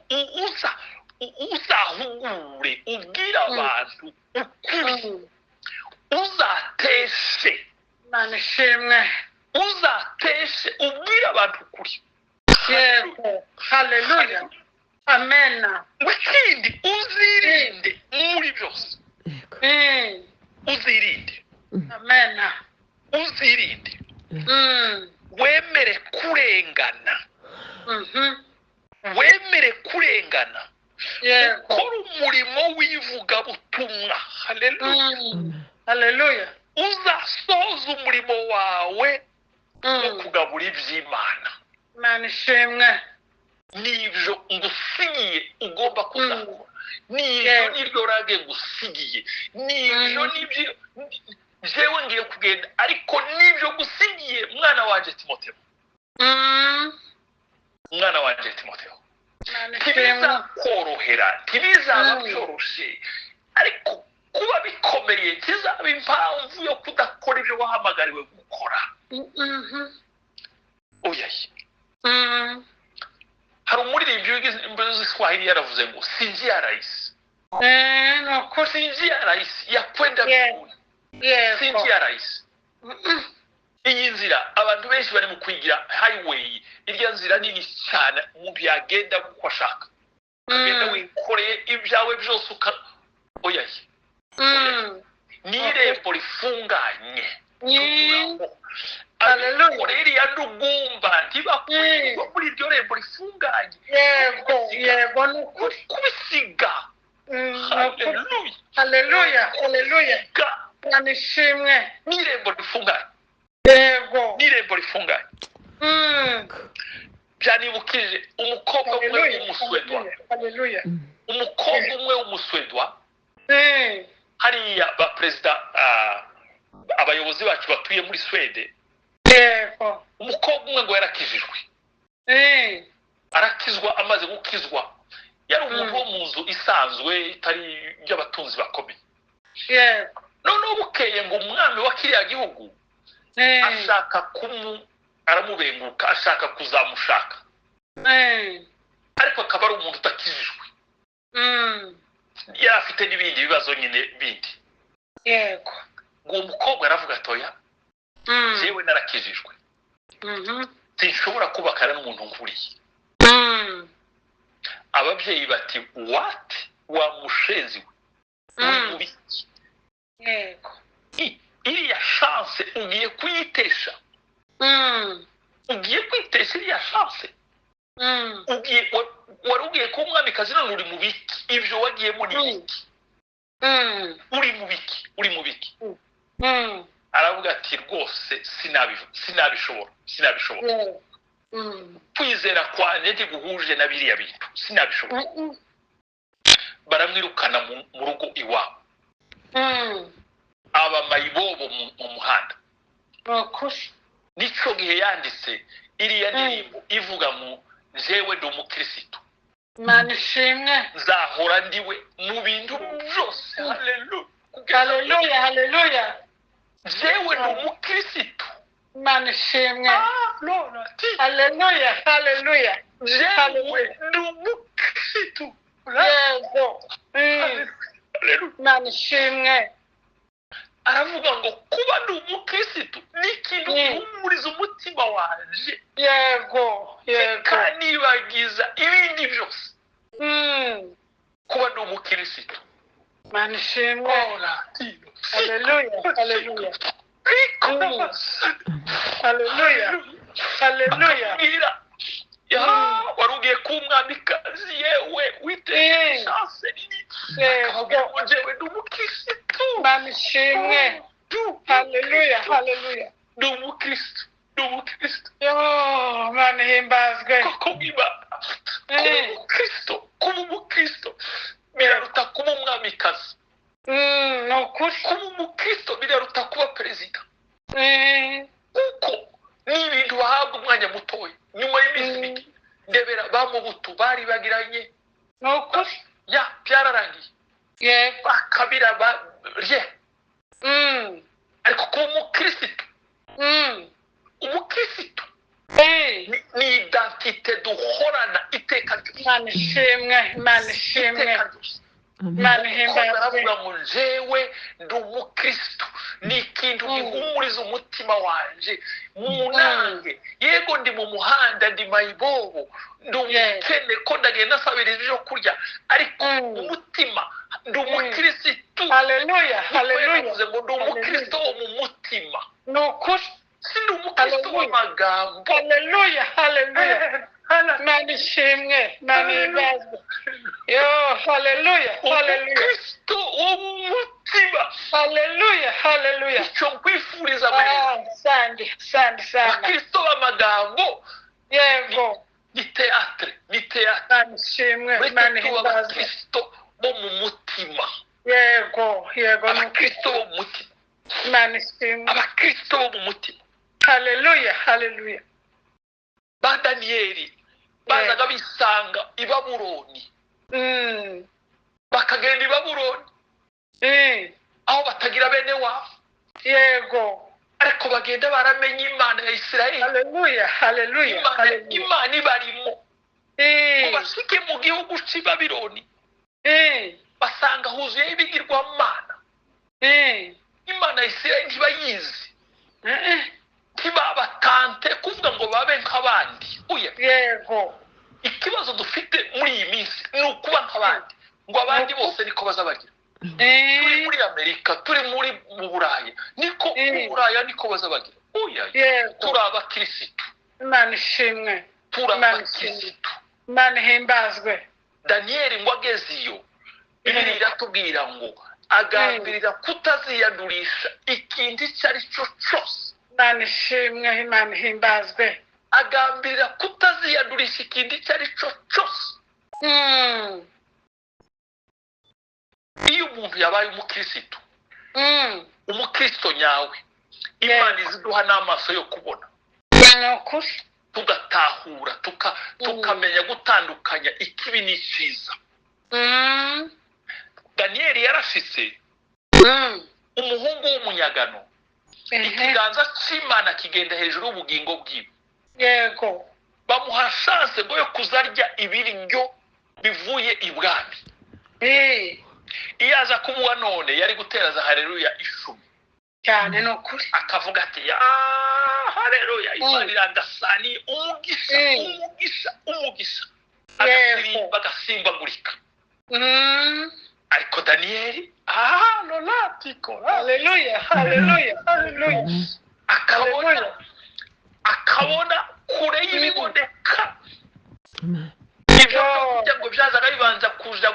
[SPEAKER 1] uzahugure, ubwire abantu ukuri, uzateshe.
[SPEAKER 4] Imana ishimwe.
[SPEAKER 1] Uzateshe, ubwire abantu ukuri.
[SPEAKER 4] Yego, haleluya, amena.
[SPEAKER 1] Ikindi, uzirinde muri byose. Uzirinde.
[SPEAKER 4] Amena.
[SPEAKER 1] Uzirinde, wemere kurengana, wemere kurengana, ukora umurimo w'ivugabutumwa. Haleluya,
[SPEAKER 4] haleluya.
[SPEAKER 1] Uzasoza umurimo wawe wo kugabura iby'Imana.
[SPEAKER 4] Imana ishimwe.
[SPEAKER 1] N'ibyo ngusigiye ugomba kuzakora, n'ibyo n'iryo rage ngusigiye, n'ibyo n'ibyo jewe ngiye kugenda, ariko n'ibyo ngusigiye mwana wanje Timoteyo, mwana wanje Timoteyo, ntibizakorohera, ntibizaba byoroshe, ariko kuba bikomeye kizaba impamvu yo kudakora ibyo wahamagariwe gukora. Oyaye, hari umuririmbyi w'Igiswahili yaravuze ngo si njia rahisi, si njia rahisi ya kwenda mbinguni, si njia rahisi. Iyi nzira abantu benshi bari mu kwigira highway, irya nzira nini cyane umuntu yagenda uko ashaka, ukagenda wikoreye ibyawe byose uka oyaye. Ni irembo rifunganye, abikorera iriya ndugumba ntibakwirwa muri iryo rembo rifunganye.
[SPEAKER 4] Yego, yego, ni ukuri.
[SPEAKER 1] Kubisiga. Haleluya,
[SPEAKER 4] haleluya, haleluya. Imana ishimwe.
[SPEAKER 1] Ni irembo rifunganye.
[SPEAKER 4] Yego,
[SPEAKER 1] ni irembo rifunganye. Byanibukije umukobwa umwe w'Umuswedwa, umukobwa umwe w'Umuswedwa, hariya ba perezida, abayobozi bacu batuye muri Swede.
[SPEAKER 4] Yego.
[SPEAKER 1] Umukobwa umwe ngo yarakijijwe, arakizwa, amaze gukizwa yari umuntu wo mu nzu isanzwe itari y'abatunzi bakomeye.
[SPEAKER 4] Yego.
[SPEAKER 1] Noneho bukeye ngo umwami wa kiriya gihugu ashaka aramubenguka, ashaka kuzamushaka, ariko akaba ari umuntu utakijijwe, yari afite n'ibindi bibazo nyine bindi.
[SPEAKER 4] Yego.
[SPEAKER 1] Ngo uwo mukobwa aravuga atoya, jewe narakijijwe, sinshobora kubakana n'umuntu nkuriye. Ababyeyi bati what, wa mushenzi we, uri mu biki?
[SPEAKER 4] Yego.
[SPEAKER 1] Iriya chance ugiye kuyitesha, ugiye kwitesha iriya chance, ugiye wari ugiye kuba umwamikazi, none uri mu biki? Ibyo wagiyemo ni biki? Uri mu biki? Uri mu biki? Aravuga ati rwose sinabishobora, sinabishobora. Kwizera kwanjye ntiguhuje na biriya bintu, sinabishobora. Baramwirukana mu rugo iwabo, aba mayibobo mu muhanda. Nico gihe yanditse iriya ndirimbo ivuga ngo jewe ndi umukirisitu,
[SPEAKER 4] Imana ishimwe,
[SPEAKER 1] nzahora ndiwe mu bintu byose. Haleluya,
[SPEAKER 4] haleluya, haleluya.
[SPEAKER 1] Jewe ndi umukirisitu.
[SPEAKER 4] Imana ishimwe, haleluya, haleluya.
[SPEAKER 1] Jewe ndi umukirisitu.
[SPEAKER 4] Yego, Imana ishimwe.
[SPEAKER 1] Aravuga ngo kuba ndi umukirisitu ni ikintu gihumuriza umutima wanje.
[SPEAKER 4] Yego, yego.
[SPEAKER 1] Kanibagiza ibindi byose. Kuba ndi umukirisitu.
[SPEAKER 4] Imana ishimwe. Haleluya, haleluya. Haleluya, haleluya.
[SPEAKER 1] Wari ugiye kuba umwamikazi, yewe witeye chance nini. Akavuga ngo jewe ndi umukirisitu.
[SPEAKER 4] Imana ishimwe. Haleluya, haleluya.
[SPEAKER 1] Ndi umukirisitu, ndi umukirisitu.
[SPEAKER 4] Imana ihimbazwe.
[SPEAKER 1] Koko Imana, kuba umukristo, kuba umukristo biraruta kuba umwamikazi.
[SPEAKER 4] Ni ukuri.
[SPEAKER 1] Kuba umukristo biraruta kuba perezida. Kuko ni ibintu bahabwa umwanya mutoya nyuma y'iminsi mike. Ndebera bamubutu bari bagiranye.
[SPEAKER 4] Ni ukuri.
[SPEAKER 1] Ya byararangiye.
[SPEAKER 4] Yego.
[SPEAKER 1] Bakabira ba rye. Ariko kuba umukristo, umukristo ni identite duhorana iteka ryose.
[SPEAKER 4] Imana ishimwe, Imana ishimwe. Imana ihimbazwe.
[SPEAKER 1] Aravuga ngo jewe ndi umukristo, ni ikintu gihumuriza umutima wanje munange. Yego ndi mu muhanda, ndi mayibobo, ndi umukene ko ndagenda nsabiriza ibyo kurya, ariko umutima ndi umukirisitu.
[SPEAKER 4] Haleluya, haleluya.
[SPEAKER 1] Ngo ndi umukristo wo mu mutima.
[SPEAKER 4] Ni ukuri.
[SPEAKER 1] Si ndi umukristo w'amagambo.
[SPEAKER 4] Haleluya, haleluya. Imana ishimwe, Imana ihimbazwe. Yo, haleluya, haleluya.
[SPEAKER 1] Umukristo wo mu mutima.
[SPEAKER 4] Haleluya, haleluya.
[SPEAKER 1] Icyo nkwifuriza.
[SPEAKER 4] Sandi, sandi sana.
[SPEAKER 1] Abakristo b'amagambo.
[SPEAKER 4] Yego.
[SPEAKER 1] Ni teatre, ni teatre.
[SPEAKER 4] Imana ishimwe, Imana ihimbazwe.
[SPEAKER 1] Abakristo bo mu mutima.
[SPEAKER 4] Yego, yego.
[SPEAKER 1] Abakristo bo mu mutima.
[SPEAKER 4] Imana ishimwe.
[SPEAKER 1] Abakristo bo mu mutima.
[SPEAKER 4] Haleluya, haleluya.
[SPEAKER 1] Ba Daniyeli bazaga bisanga i Babuloni. Bakagenda i Babuloni aho batagira bene wabo.
[SPEAKER 4] Yego.
[SPEAKER 1] Ariko bagenda baramenye Imana ya Isirayeli.
[SPEAKER 4] Haleluya, haleluya.
[SPEAKER 1] Imana ibarimo. Ngo bashike mu gihugu cy'i Babuloni, basanga huzuye ibigirwamana. Imana ya Isirayeli ntibayizi. Ntibabatante kuvuga ngo babe nk'abandi.
[SPEAKER 4] Yego.
[SPEAKER 1] Ikibazo dufite muri iyi minsi ni ukuba nk'abandi, ngo abandi bose niko bazabagira. Turi muri Amerika, turi muri mu Burayi, niko mu Buraya niko bazabagira. Turi abakirisitu.
[SPEAKER 4] Imana ishimwe.
[SPEAKER 1] Turi abakirisitu.
[SPEAKER 4] Imana ihimbazwe.
[SPEAKER 1] Daniyeli ngo ageze iyo, Bibiliya iratubwira ngo agambirira kutaziyandurisha ikintu icyo ari cyo cyose.
[SPEAKER 4] Imana ishimwe, Imana ihimbazwe.
[SPEAKER 1] Agambirira kutaziyandurisha ikintu icyo ari cyo cyose. Iyo umuntu yabaye umukirisitu, umukristo nyawe, Imana iziduha n'amaso yo kubona, tugatahura, tukamenya gutandukanya ikibi n'icyiza. Daniyeli yarashitse umuhungu w'umunyagano, ikiganza cy'Imana kigenda hejuru y'ubugingo bwiwe.
[SPEAKER 4] Yego.
[SPEAKER 1] Bamuha chance ngo yo kuzarya ibiryo bivuye ibwami. Iyo aza kumuha none yari gutera za haleluya 10
[SPEAKER 4] cyane. Ni ukuri.
[SPEAKER 1] Akavuga ati ya haleluya, Imana irandasani umugisha, umugisha, umugisha. Agasirimba, agasimbagurika. Ariko Daniyeli
[SPEAKER 4] Haleluya, haleluya, haleluya.
[SPEAKER 1] Akabona kure y'ibiboneka. Ibyo kugira ngo byazaga bibanza kuja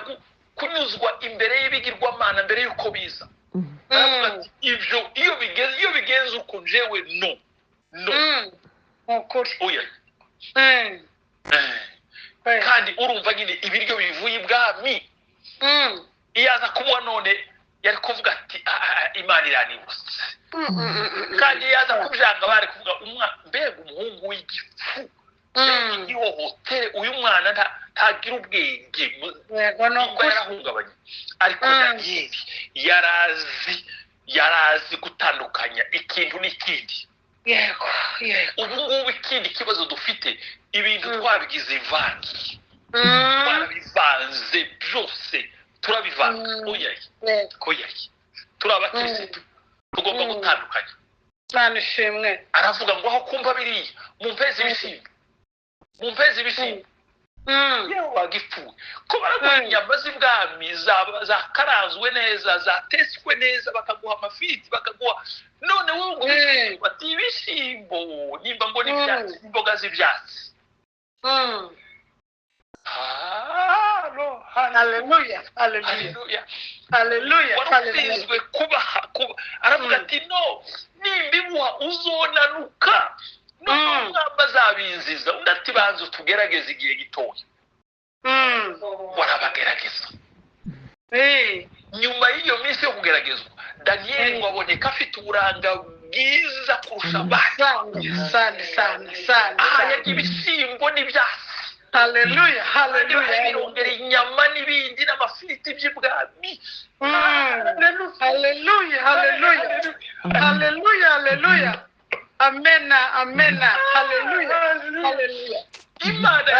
[SPEAKER 1] kunyuzwa imbere y'ibigirwamana mbere y'uko biza. Ibyo iyo Bitagenze uko, njyewe no, no.
[SPEAKER 4] Ukuri.
[SPEAKER 1] Oya. Kandi urumva nyine ibiryo bivuye ibwami, iyo aza kumuha none yari kuvuga ati: "Ah, ah, Imana iranibutse." Kandi iyo aza kubyanga, bari kuvuga: "Mbega umuhungu w'igifu, mbega igihohotere, uyu mwana ntagira ubwenge."
[SPEAKER 4] Yego, ni
[SPEAKER 1] Nubwo
[SPEAKER 4] ukuri.
[SPEAKER 1] yarahungabanye, ariko Daniyeli yarazi gutandukanya ikintu n'ikindi.
[SPEAKER 4] yego yego
[SPEAKER 1] Ubu ngubu ikindi kibazo dufite, ibintu twabigize imvange, twarabivanze byose, turabivanga. Oya. Oya, turi abakirisitu, tugomba gutandukanya.
[SPEAKER 4] Imana ishimwe.
[SPEAKER 1] Aravuga ngo: "Aho kumva biriya, mumpeze ibishyimbo, mumpeze ibishyimbo." Yewe, wagipfuye ko baraguha inyama z'ibwami zakaranzwe neza, zatetswe neza, bakaguha amafiriti, bakaguha, none wowe ngo ibishyimbo? Ati: "Ibishyimbo nimba ngo n'ibyatsi, n'imboga z'ibyatsi." Halo.
[SPEAKER 4] Haleluya, haleluya.
[SPEAKER 1] Haleluya.
[SPEAKER 4] Haleluya,
[SPEAKER 1] Wari
[SPEAKER 4] haleluya.
[SPEAKER 1] ushinzwe kubaha kuba. Aravuga ati: "No, nimbimuha uzonanuka, none umwami azabinziza." Undi ati: "Banza utugerageze igihe gitoya." Warabagerageza. Nyuma y'iyo minsi yo kugeragezwa, Daniyeli ngo aboneka afite uburanga bwiza kurusha abandi.
[SPEAKER 4] Sana sana sana sana.
[SPEAKER 1] Aha yarya ibishyimbo n'ibyatsi,
[SPEAKER 4] Haleluya,
[SPEAKER 1] abandi
[SPEAKER 4] haleluya.
[SPEAKER 1] Birongera inyama n'ibindi n'amafiriti by'ibwami.
[SPEAKER 4] Haleluya, haleluya, haleluya, haleluya, amena, amena, haleluya, haleluya.
[SPEAKER 1] Imana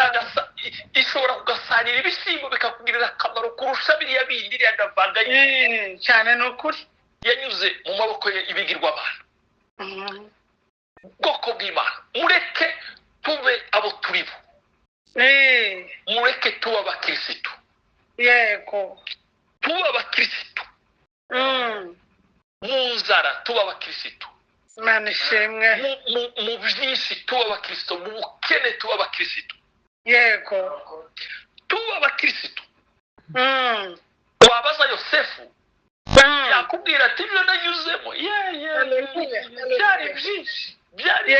[SPEAKER 1] ishobora kugasanira ibishyimbo bikakugirira akamaro kurusha biriya bindi, iriya ndavanga
[SPEAKER 4] Cyane, ni ukuri.
[SPEAKER 1] yanyuze mu maboko ye ibigirwamana. Ubwoko bw'Imana, mureke tube abo turi bo. Mureke tube abakirisitu. Tube abakirisitu mu nzara, tube abakirisitu
[SPEAKER 4] Imana ishimwe.
[SPEAKER 1] mu byinshi, tube abakirisitu mu bukene, tube abakirisitu. Tube abakirisitu. Wabaza Yosefu, yakubwira ati: "Ibyo nanyuzemo, ye ye,
[SPEAKER 4] Haleluya,
[SPEAKER 1] byari
[SPEAKER 4] haleluya.
[SPEAKER 1] byinshi, byari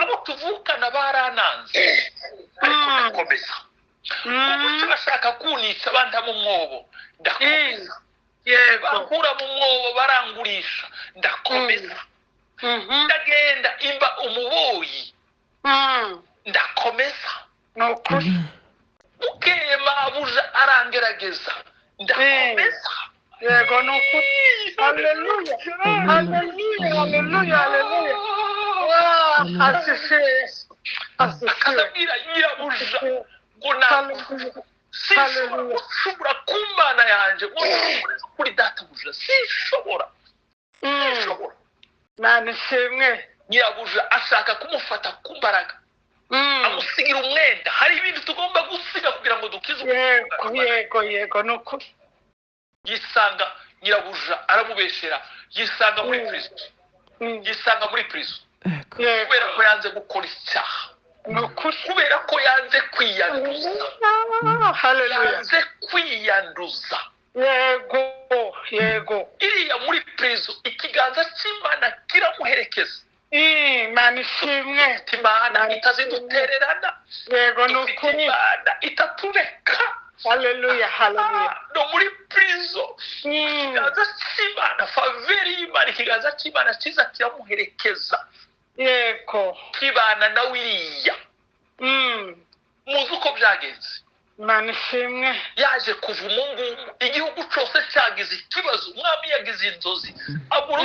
[SPEAKER 1] Abo tuvukana barananze, ariko ndakomeza. Ubu bashaka kunica, banta mu mwobo, ndakomeza. Bankura mu mwobo, barangurisha, ndakomeza. Ndagenda imba umuboyi, ndakomeza."
[SPEAKER 4] Ni ukuri.
[SPEAKER 1] Bukeye mabuja arangerageza, ndakomeza.
[SPEAKER 4] Yego, ni ukuri. Haleluya, haleluya, haleluya, haleluya. Wah, asifiwe Yesu, asifiwe.
[SPEAKER 1] Akazabwira nyirabuja ngo ntabwo
[SPEAKER 4] Haleluya.
[SPEAKER 1] sinshobora
[SPEAKER 4] Haleluya.
[SPEAKER 1] gucumura ku Mana yanjye, ngo ncumure kuri databuja, sinshobora, sinshobora.
[SPEAKER 4] Imana ishimwe.
[SPEAKER 1] Nyirabuja ashaka kumufata ku mbaraga, amusigira umwenda. Hari ibintu tugomba gusiga kugira ngo dukize.
[SPEAKER 4] Yego, ni ukuri.
[SPEAKER 1] Yisanga nyirabuja aramubeshera, yisanga muri prison. Yisanga muri prison kubera ko yanze gukora icyaha,
[SPEAKER 4] Ni ukuri.
[SPEAKER 1] kubera ko yanze kwiyanduza.
[SPEAKER 4] Ah, haleluya.
[SPEAKER 1] Yanze kwiyanduza.
[SPEAKER 4] Yego.
[SPEAKER 1] Iriya muri prison, ikiganza cy'Imana kiramuherekeza.
[SPEAKER 4] Imana ishimwe.
[SPEAKER 1] Dufite Imana itazidutererana.
[SPEAKER 4] Yego, ni
[SPEAKER 1] Dufite
[SPEAKER 4] ukuri.
[SPEAKER 1] Imana itatureka.
[SPEAKER 4] Haleluya, haleluya.
[SPEAKER 1] No muri prison, ikiganza cy'Imana, faveur y'Imana, ikiganza cy'Imana cyiza kiramuherekeza, kibana na wiriya. Muzi uko byagenze?
[SPEAKER 4] Imana ishimwe.
[SPEAKER 1] Yaje kuva umungumu, igihugu cyose cyagize ikibazo. Umwami yagize inzozi, abura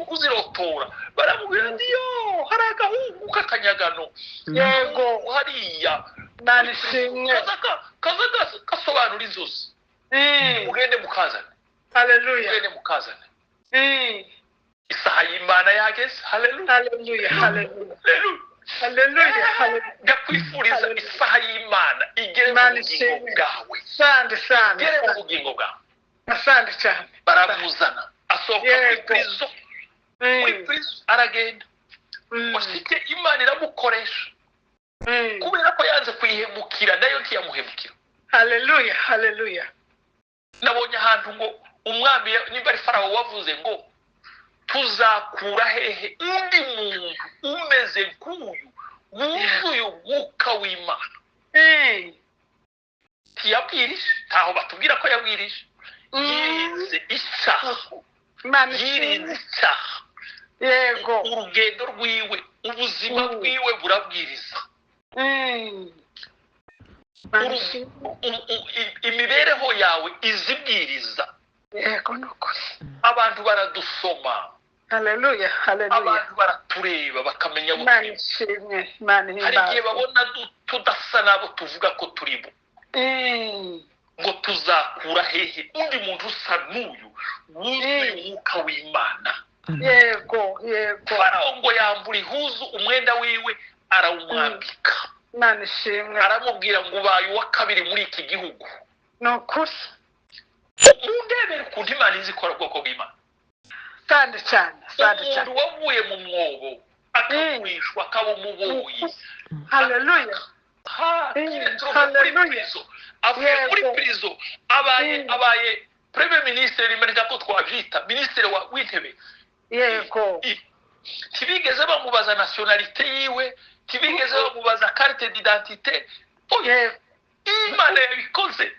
[SPEAKER 1] uzirotora. Baramubwira ati: "Yo, hari agahungu k'akanyagano hariya
[SPEAKER 4] Imana ishimwe.
[SPEAKER 1] kaza gasobanura inzozi. Mugende mukazane."
[SPEAKER 4] Haleluya.
[SPEAKER 1] Mugende mukazane. Isaha y'Imana yageze. Haleluya.
[SPEAKER 4] Haleluya, haleluya.
[SPEAKER 1] Haleluya.
[SPEAKER 4] Haleluya, haleluya.
[SPEAKER 1] Ndakwifuriza isaha y'Imana igere mu
[SPEAKER 4] Imana
[SPEAKER 1] bugingo
[SPEAKER 4] ishimwe.
[SPEAKER 1] bwawe.
[SPEAKER 4] Asante sana.
[SPEAKER 1] Igere mu bugingo bwawe.
[SPEAKER 4] Asante cyane.
[SPEAKER 1] Baramuzana, asohoka muri prison, muri prison aragenda. Washike Imana iramukoresha kubera ko yanze kuyihemukira, nayo ntiyamuhemukira.
[SPEAKER 4] Haleluya, haleluya.
[SPEAKER 1] Nabonye ahantu ngo umwami, nimba ari Farawo, wavuze ngo Tuzakura hehe undi muntu umeze nk'uyu wuzuye umwuka w'Imana? Ntiyabwirije, ntaho batubwira ko yabwirije. Yirinze icyaha, yirinze icyaha.
[SPEAKER 4] Yego,
[SPEAKER 1] urugendo rwiwe, ubuzima bwiwe burabwiriza. Imibereho yawe izibwiriza.
[SPEAKER 4] Yego, nukuri.
[SPEAKER 1] Abantu baradusoma.
[SPEAKER 4] Haleluya, haleluya.
[SPEAKER 1] Abantu baratureba bakamenya
[SPEAKER 4] Imana ishimwe, Imana
[SPEAKER 1] ihimbaze. Hari igihe babona tudasa nabo tuvuga ko turi bo. Ngo tuzakura hehe undi muntu usa n'uyu wuzuye umwuka w'Imana?
[SPEAKER 4] Yego, yego.
[SPEAKER 1] Farawo ngo yambura ihuzu umwenda wiwe arawumwambika.
[SPEAKER 4] Imana ishimwe.
[SPEAKER 1] Aramubwira ngo ubaye uwa kabiri muri iki gihugu.
[SPEAKER 4] Ni ukuri.
[SPEAKER 1] Mundebere ukuntu Imana izi ikora ubwoko bw'Imana.
[SPEAKER 4] Sande cyane, sande cyane.
[SPEAKER 1] Umuntu wavuye mu mwobo akagurishwa akaba umuboyi.
[SPEAKER 4] Haleluya.
[SPEAKER 1] Haleluya. Avuye muri prison abaye premier ministre, rimwe ko twabyita ministre w'intebe.
[SPEAKER 4] Yego.
[SPEAKER 1] Ntibigeze bamubaza nationalité yiwe, ntibigeze bamubaza carte d'identité.
[SPEAKER 4] Yego.
[SPEAKER 1] Imana yabikoze.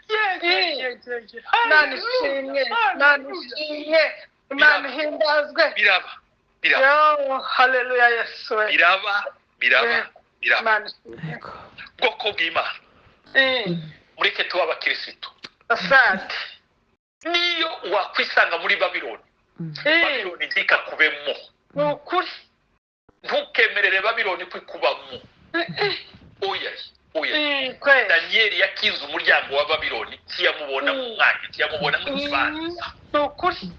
[SPEAKER 4] Imana ishimwe, Imana ishimwe, Imana ihimbazwe.
[SPEAKER 1] Biraba, biraba.
[SPEAKER 4] Haleluya Yesu.
[SPEAKER 1] Biraba, biraba, biraba. Bwoko bw'Imana, mureke tuba abakirisitu.
[SPEAKER 4] Asante.
[SPEAKER 1] Niyo wakwisanga muri Babiloni, Babiloni ntikakubemo.
[SPEAKER 4] Ni ukuri.
[SPEAKER 1] Ntukemerere Babiloni kwikubamo. Oya, oya. Daniyeli yakinze umuryango wa Babiloni, ntiyamubona mu mwanya, ntiyamubona mu kibanza.
[SPEAKER 4] Ni ukuri.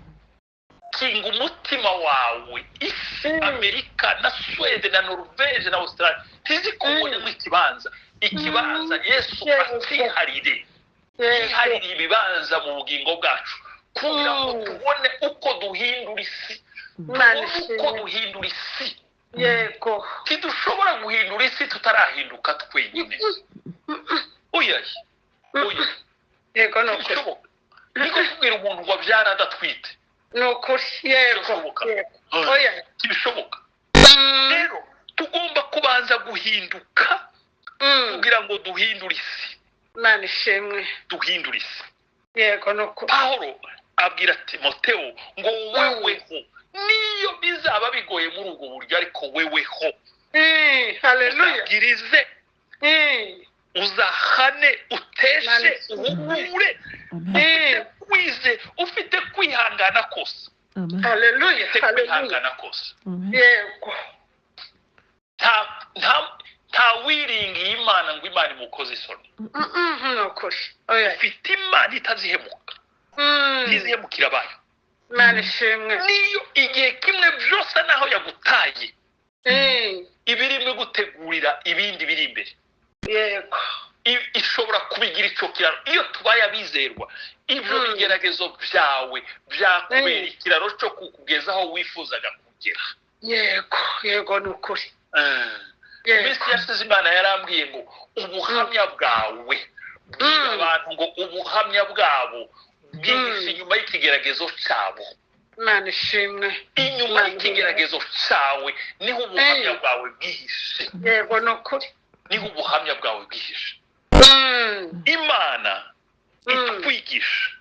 [SPEAKER 1] Kinga umutima wawe. Isi, Amerika na Swede na Norvege na Australia ntizikubonemo ikibanza. Ikibanza Yesu atiharire, yiharire ibibanza mu bugingo bwacu kugira ngo tubone uko duhindura isi, tubone uko duhindura isi.
[SPEAKER 4] Yego.
[SPEAKER 1] Ntidushobora guhindura isi tutarahinduka twenyine. Oya, oya.
[SPEAKER 4] Yego, ni ukuri.
[SPEAKER 1] Niko kubwira umuntu ngo abyara adatwite.
[SPEAKER 4] Ni ukuri. Yego. Oya,
[SPEAKER 1] ntibishoboka. Rero tugomba kubanza guhinduka kugira ngo duhindure isi.
[SPEAKER 4] Imana ishimwe.
[SPEAKER 1] Duhindure isi.
[SPEAKER 4] Yego, ni ukuri.
[SPEAKER 1] Pawulo abwira Timoteyo ngo weweho, niyo bizaba bigoye muri ubwo buryo, ariko weweho.
[SPEAKER 4] Haleluya.
[SPEAKER 1] Uzabwirize, uzahane, uteshe, uhugure, ufite ufite kwihangana kose.
[SPEAKER 4] Haleluya.
[SPEAKER 1] Ufite kwihangana kose.
[SPEAKER 4] Yego.
[SPEAKER 1] Nta wiringiye Imana ngo Imana imukoze isoni.
[SPEAKER 4] Ni ukuri. Oya.
[SPEAKER 1] Ufite Imana itazihemuka, ntizihemukira abayo.
[SPEAKER 4] Imana ishimwe.
[SPEAKER 1] Niyo igihe kimwe byose naho yagutaye, ibirimo gutegurira ibindi biri imbere.
[SPEAKER 4] Yego.
[SPEAKER 1] Ishobora kubigira icyo kiraro. Iyo tubaye abizerwa, ibyo bigeragezo byawe byakubera ikiraro cyo kukugeza aho wifuzaga kugera.
[SPEAKER 4] Yego, yego, ni ukuri.
[SPEAKER 1] Iminsi yashize Imana yarambwiye ngo ubuhamya bwawe, bwira abantu ngo ubuhamya bwabo bwihishe inyuma y'ikigeragezo cyabo.
[SPEAKER 4] Imana ishimwe.
[SPEAKER 1] Inyuma y'ikigeragezo cyawe niho ubuhamya bwawe bwihishe.
[SPEAKER 4] Yego, ni ukuri.
[SPEAKER 1] Niho ubuhamya bwawe bwihishe. Imana itwigisha,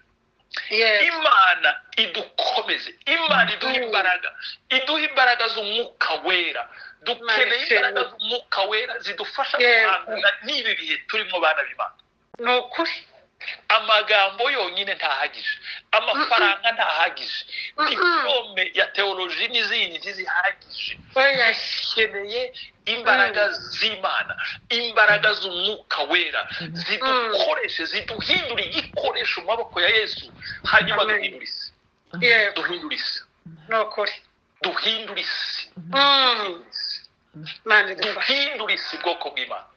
[SPEAKER 1] Imana idukomeze, Imana iduha imbaraga, iduha imbaraga z'umwuka wera. Dukeneye imbaraga z'umwuka wera zidufasha guhangana n'ibi bihe turimo, bana b'Imana.
[SPEAKER 4] Ni ukuri.
[SPEAKER 1] Amagambo yonyine ntahagije, amafaranga ntahagije, diplome ya teoloji n'izindi ntizihagije. Dukeneye imbaraga z'Imana, imbaraga z'umwuka wera zidukoreshe, ziduhindure igikoresho mu maboko ya Yesu, hanyuma duhindure isi. Duhindure isi.
[SPEAKER 4] Ni ukuri.
[SPEAKER 1] Duhindure isi. Duhindure isi, bwoko bw'Imana.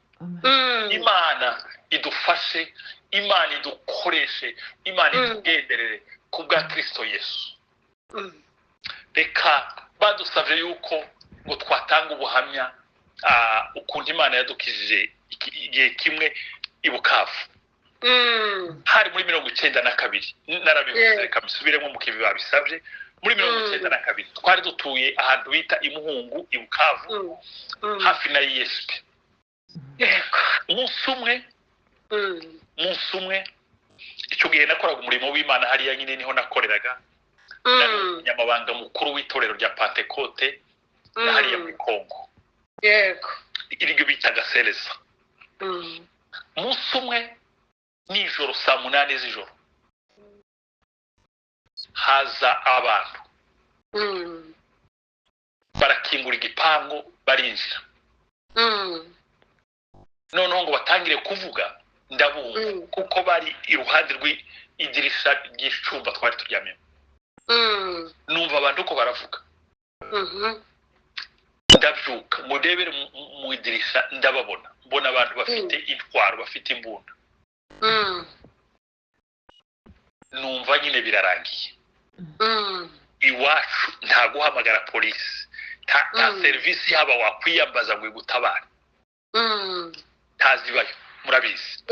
[SPEAKER 1] Imana idufashe, Imana idukoreshe, Imana itugenderere ku bwa Kristo Yesu. Reka badusabye yuko ngo twatanga ubuhamya ukuntu Imana yadukijije igihe kimwe i Bukavu. Hari muri 92, narabivuze, reka mbisubiremo mu kibi babisabye. Muri 92 twari dutuye ahantu bita Imuhungu i Bukavu, hafi na ISP. Umunsi umwe icyo gihe nakoraga umurimo w'Imana hariya nyine niho nakoreraga, nari umunyamabanga mukuru w'itorero rya Pentecote hariya muri Kongo.
[SPEAKER 4] Yego.
[SPEAKER 1] Iryo bitaga Sereza. Umunsi umwe nijoro saa 8 z'ijoro haza abantu barakingura igipangu barinjira. Noneho ngo batangire kuvuga ndabumva, kuko bari iruhande rw'idirisha ry'icumba twari turyamyemo. Numva abantu uko baravuga, ndabyuka murebere mu idirisha ndababona, mbona abantu bafite intwaro, bafite imbunda. Numva nyine birarangiye. Iwacu nta guhamagara polisi, nta serivisi haba wakwiyambaza ngo igutabare, ntazibayo, murabizi.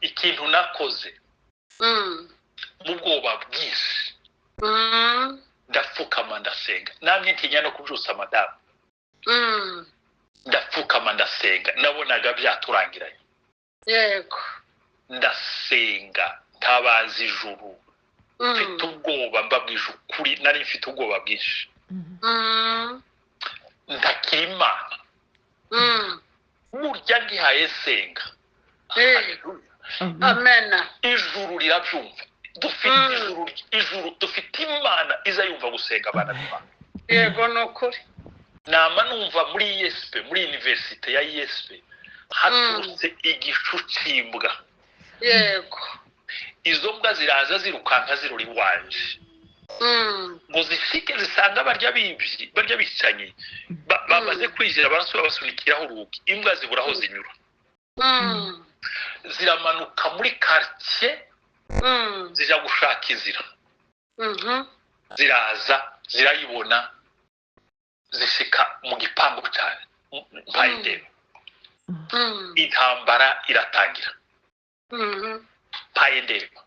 [SPEAKER 1] Ikintu nakoze mu bwoba bwinshi, ndapfukama ndasenga, namwe ntinya no kubyutsa madamu. Ndapfukama ndasenga, nabonaga byaturangiranye.
[SPEAKER 4] Yego.
[SPEAKER 1] Ndasenga ntabaza ijuru, mfite ubwoba, mbabwije ukuri nari mfite ubwoba bwinshi. Ndakira Imana burya ngihaye senga.
[SPEAKER 4] Amen.
[SPEAKER 1] Ijuru rirabyumva. Dufite ijuru, dufite Imana iza yumva gusenga abana b'Imana.
[SPEAKER 4] Yego nukuri.
[SPEAKER 1] Nama numva muri ISP, muri universite ya ISP haturutse igicu c'imbwa.
[SPEAKER 4] Yego.
[SPEAKER 1] Izo mbwa ziraza zirukanka zirura iwanje, ngo zishike zisanga barya bibyi, barya bicanyi bamaze kwinjira, barasubira basunikiraho urugi, imbwa zibura aho zinyura, ziramanuka muri quartier, zija gushaka inzira. Ziraza zirayibona, zishika mu gipangu cyane mpayindeba. Intambara iratangira mpayindeba.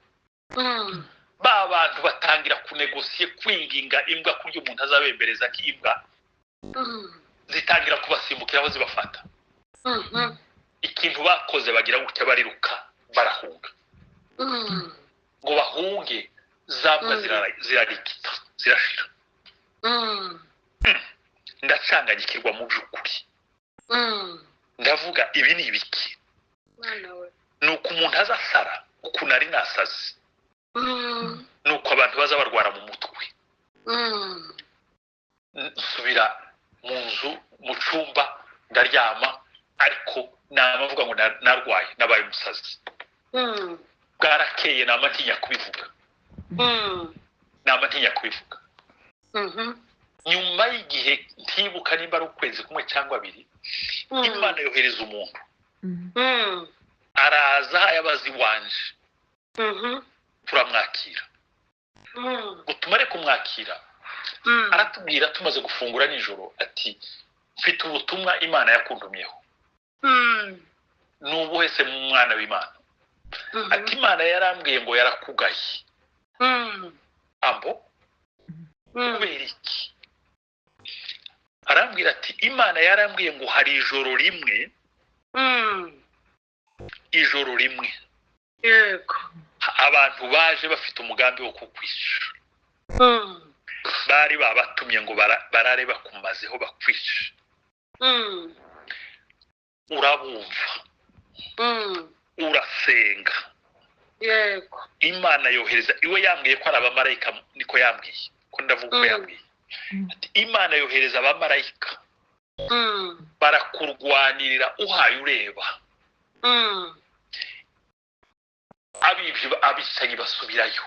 [SPEAKER 1] Ba bantu batangira kunegosiye, kwinginga imbwa kurya umuntu azabembereza k'imbwa, zitangira kubasimbukiraho zibafata. Ikintu bakoze bagira gutya bariruka barahunga. Ngo bahunge za mbwa zirarikita zirashira. Ndacanganyikirwa mu by'ukuri. Ndavuga ibi ni ibiki? Nuko umuntu azasara ukuntu ari nasazi, nuko abantu baza barwara mu mutwe. Nsubira mu nzu mu cyumba ndaryama, ariko nama mvuga ngo narwaye, nabaye umusazi. Bwarakeye nama ntinya kubivuga. Nama ntinya kubivuga. Nyuma y'igihe ntibuka nimba ari ukwezi kumwe cyangwa abiri, Imana yohereza umuntu araza yabaza iwanje, turamwakira. Ngo tumare kumwakira, aratubwira tumaze gufungura nijoro ati mfite ubutumwa Imana yakuntumyeho. Nubuhe se mwana w'Imana? Ati Imana yarambwiye ngo yarakugaye. Ambo kubera iki? Arambwira ati Imana yarambwiye ngo hari ijoro rimwe, ijoro rimwe
[SPEAKER 4] Yego.
[SPEAKER 1] abantu baje bafite umugambi wo kukwica. Bari babatumye ngo barare bakumazeho bakwica. Urabumva, urasenga.
[SPEAKER 4] Yego.
[SPEAKER 1] Imana yohereza, iwe yambwiye ko ari abamarayika, niko yambwiye, ko ndavuga uko yambwiye. Ati Imana yohereza abamarayika barakurwanirira uhaye ureba. Abibyi abicanyi basubirayo.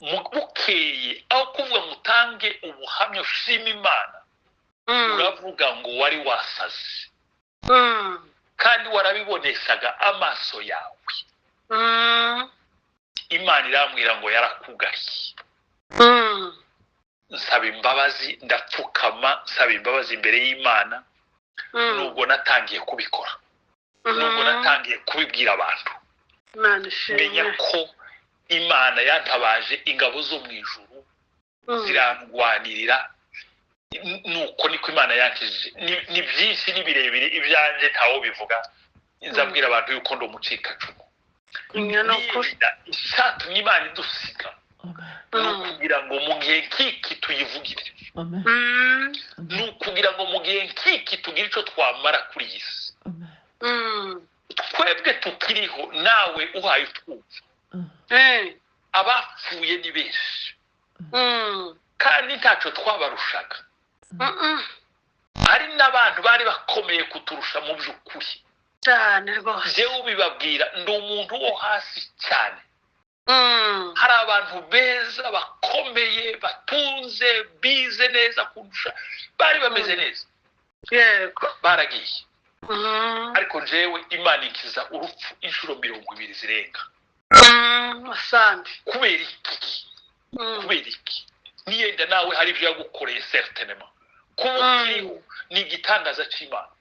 [SPEAKER 1] Bukeye aho kuvuga ngo utange ubuhamya ushima Imana, uravuga ngo wari wasaze, kandi warabiboneshaga amaso yawe. Imana irambwira ngo yarakugaye. Nsaba imbabazi, ndapfukama nsaba imbabazi imbere y'Imana, nubwo natangiye kubikora, nubwo natangiye kubibwira abantu. Menya ko Imana yantabaje ingabo zo mu ijuru zirangwanirira. Nuko niko Imana yankijije. Ni byinshi, ni birebire, ibyanjye ntawo bivuga. Nzabwira abantu yuko ndi umucikacumu.
[SPEAKER 4] Ni ukuri.
[SPEAKER 1] Niba icyatumye Imana idusiga ni ukugira ngo mu gihe nk'iki tuyivugire, ni ukugira ngo mu gihe nk'iki tugire icyo twamara kuri iyi si. Twebwe tukiriho, nawe uhaye utwumva, abapfuye ni benshi kandi ntacyo twabarushaga. Hari n'abantu bari bakomeye kuturusha mu by'ukuri.
[SPEAKER 4] Cyane rwose.
[SPEAKER 1] Njyewe ubibabwira ndi umuntu wo hasi cyane. Hari abantu beza, bakomeye, batunze, bize neza kurusha, bari bameze neza, baragiye. Ariko njyewe Imana ikiza urupfu inshuro 20 zirenga.
[SPEAKER 4] Asante.
[SPEAKER 1] Kubera iki? Kubera iki? Niyenda nawe hari ibyo yagukoreye, certainement. Kuba ukiriho ni igitangaza cy'Imana,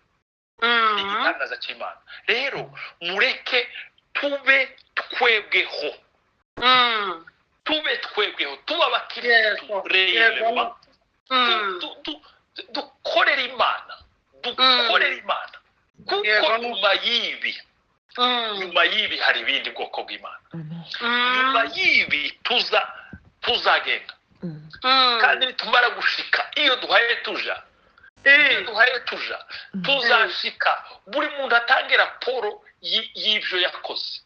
[SPEAKER 1] ni igitangaza cy'Imana. Rero mureke tube twebweho, tube twebweho, tuba abakirisitu réellement, dukorere Imana, dukorere Imana, kuko nyuma y'ibi, nyuma y'ibi hari ibindi bwoko bw'Imana. Nyuma y'ibi tuza tuzagenda, kandi nitumara gushika iyo duhaye tuja, iyo duhaye tuja, tuzashika buri muntu atange raporo y'ibyo yakoze.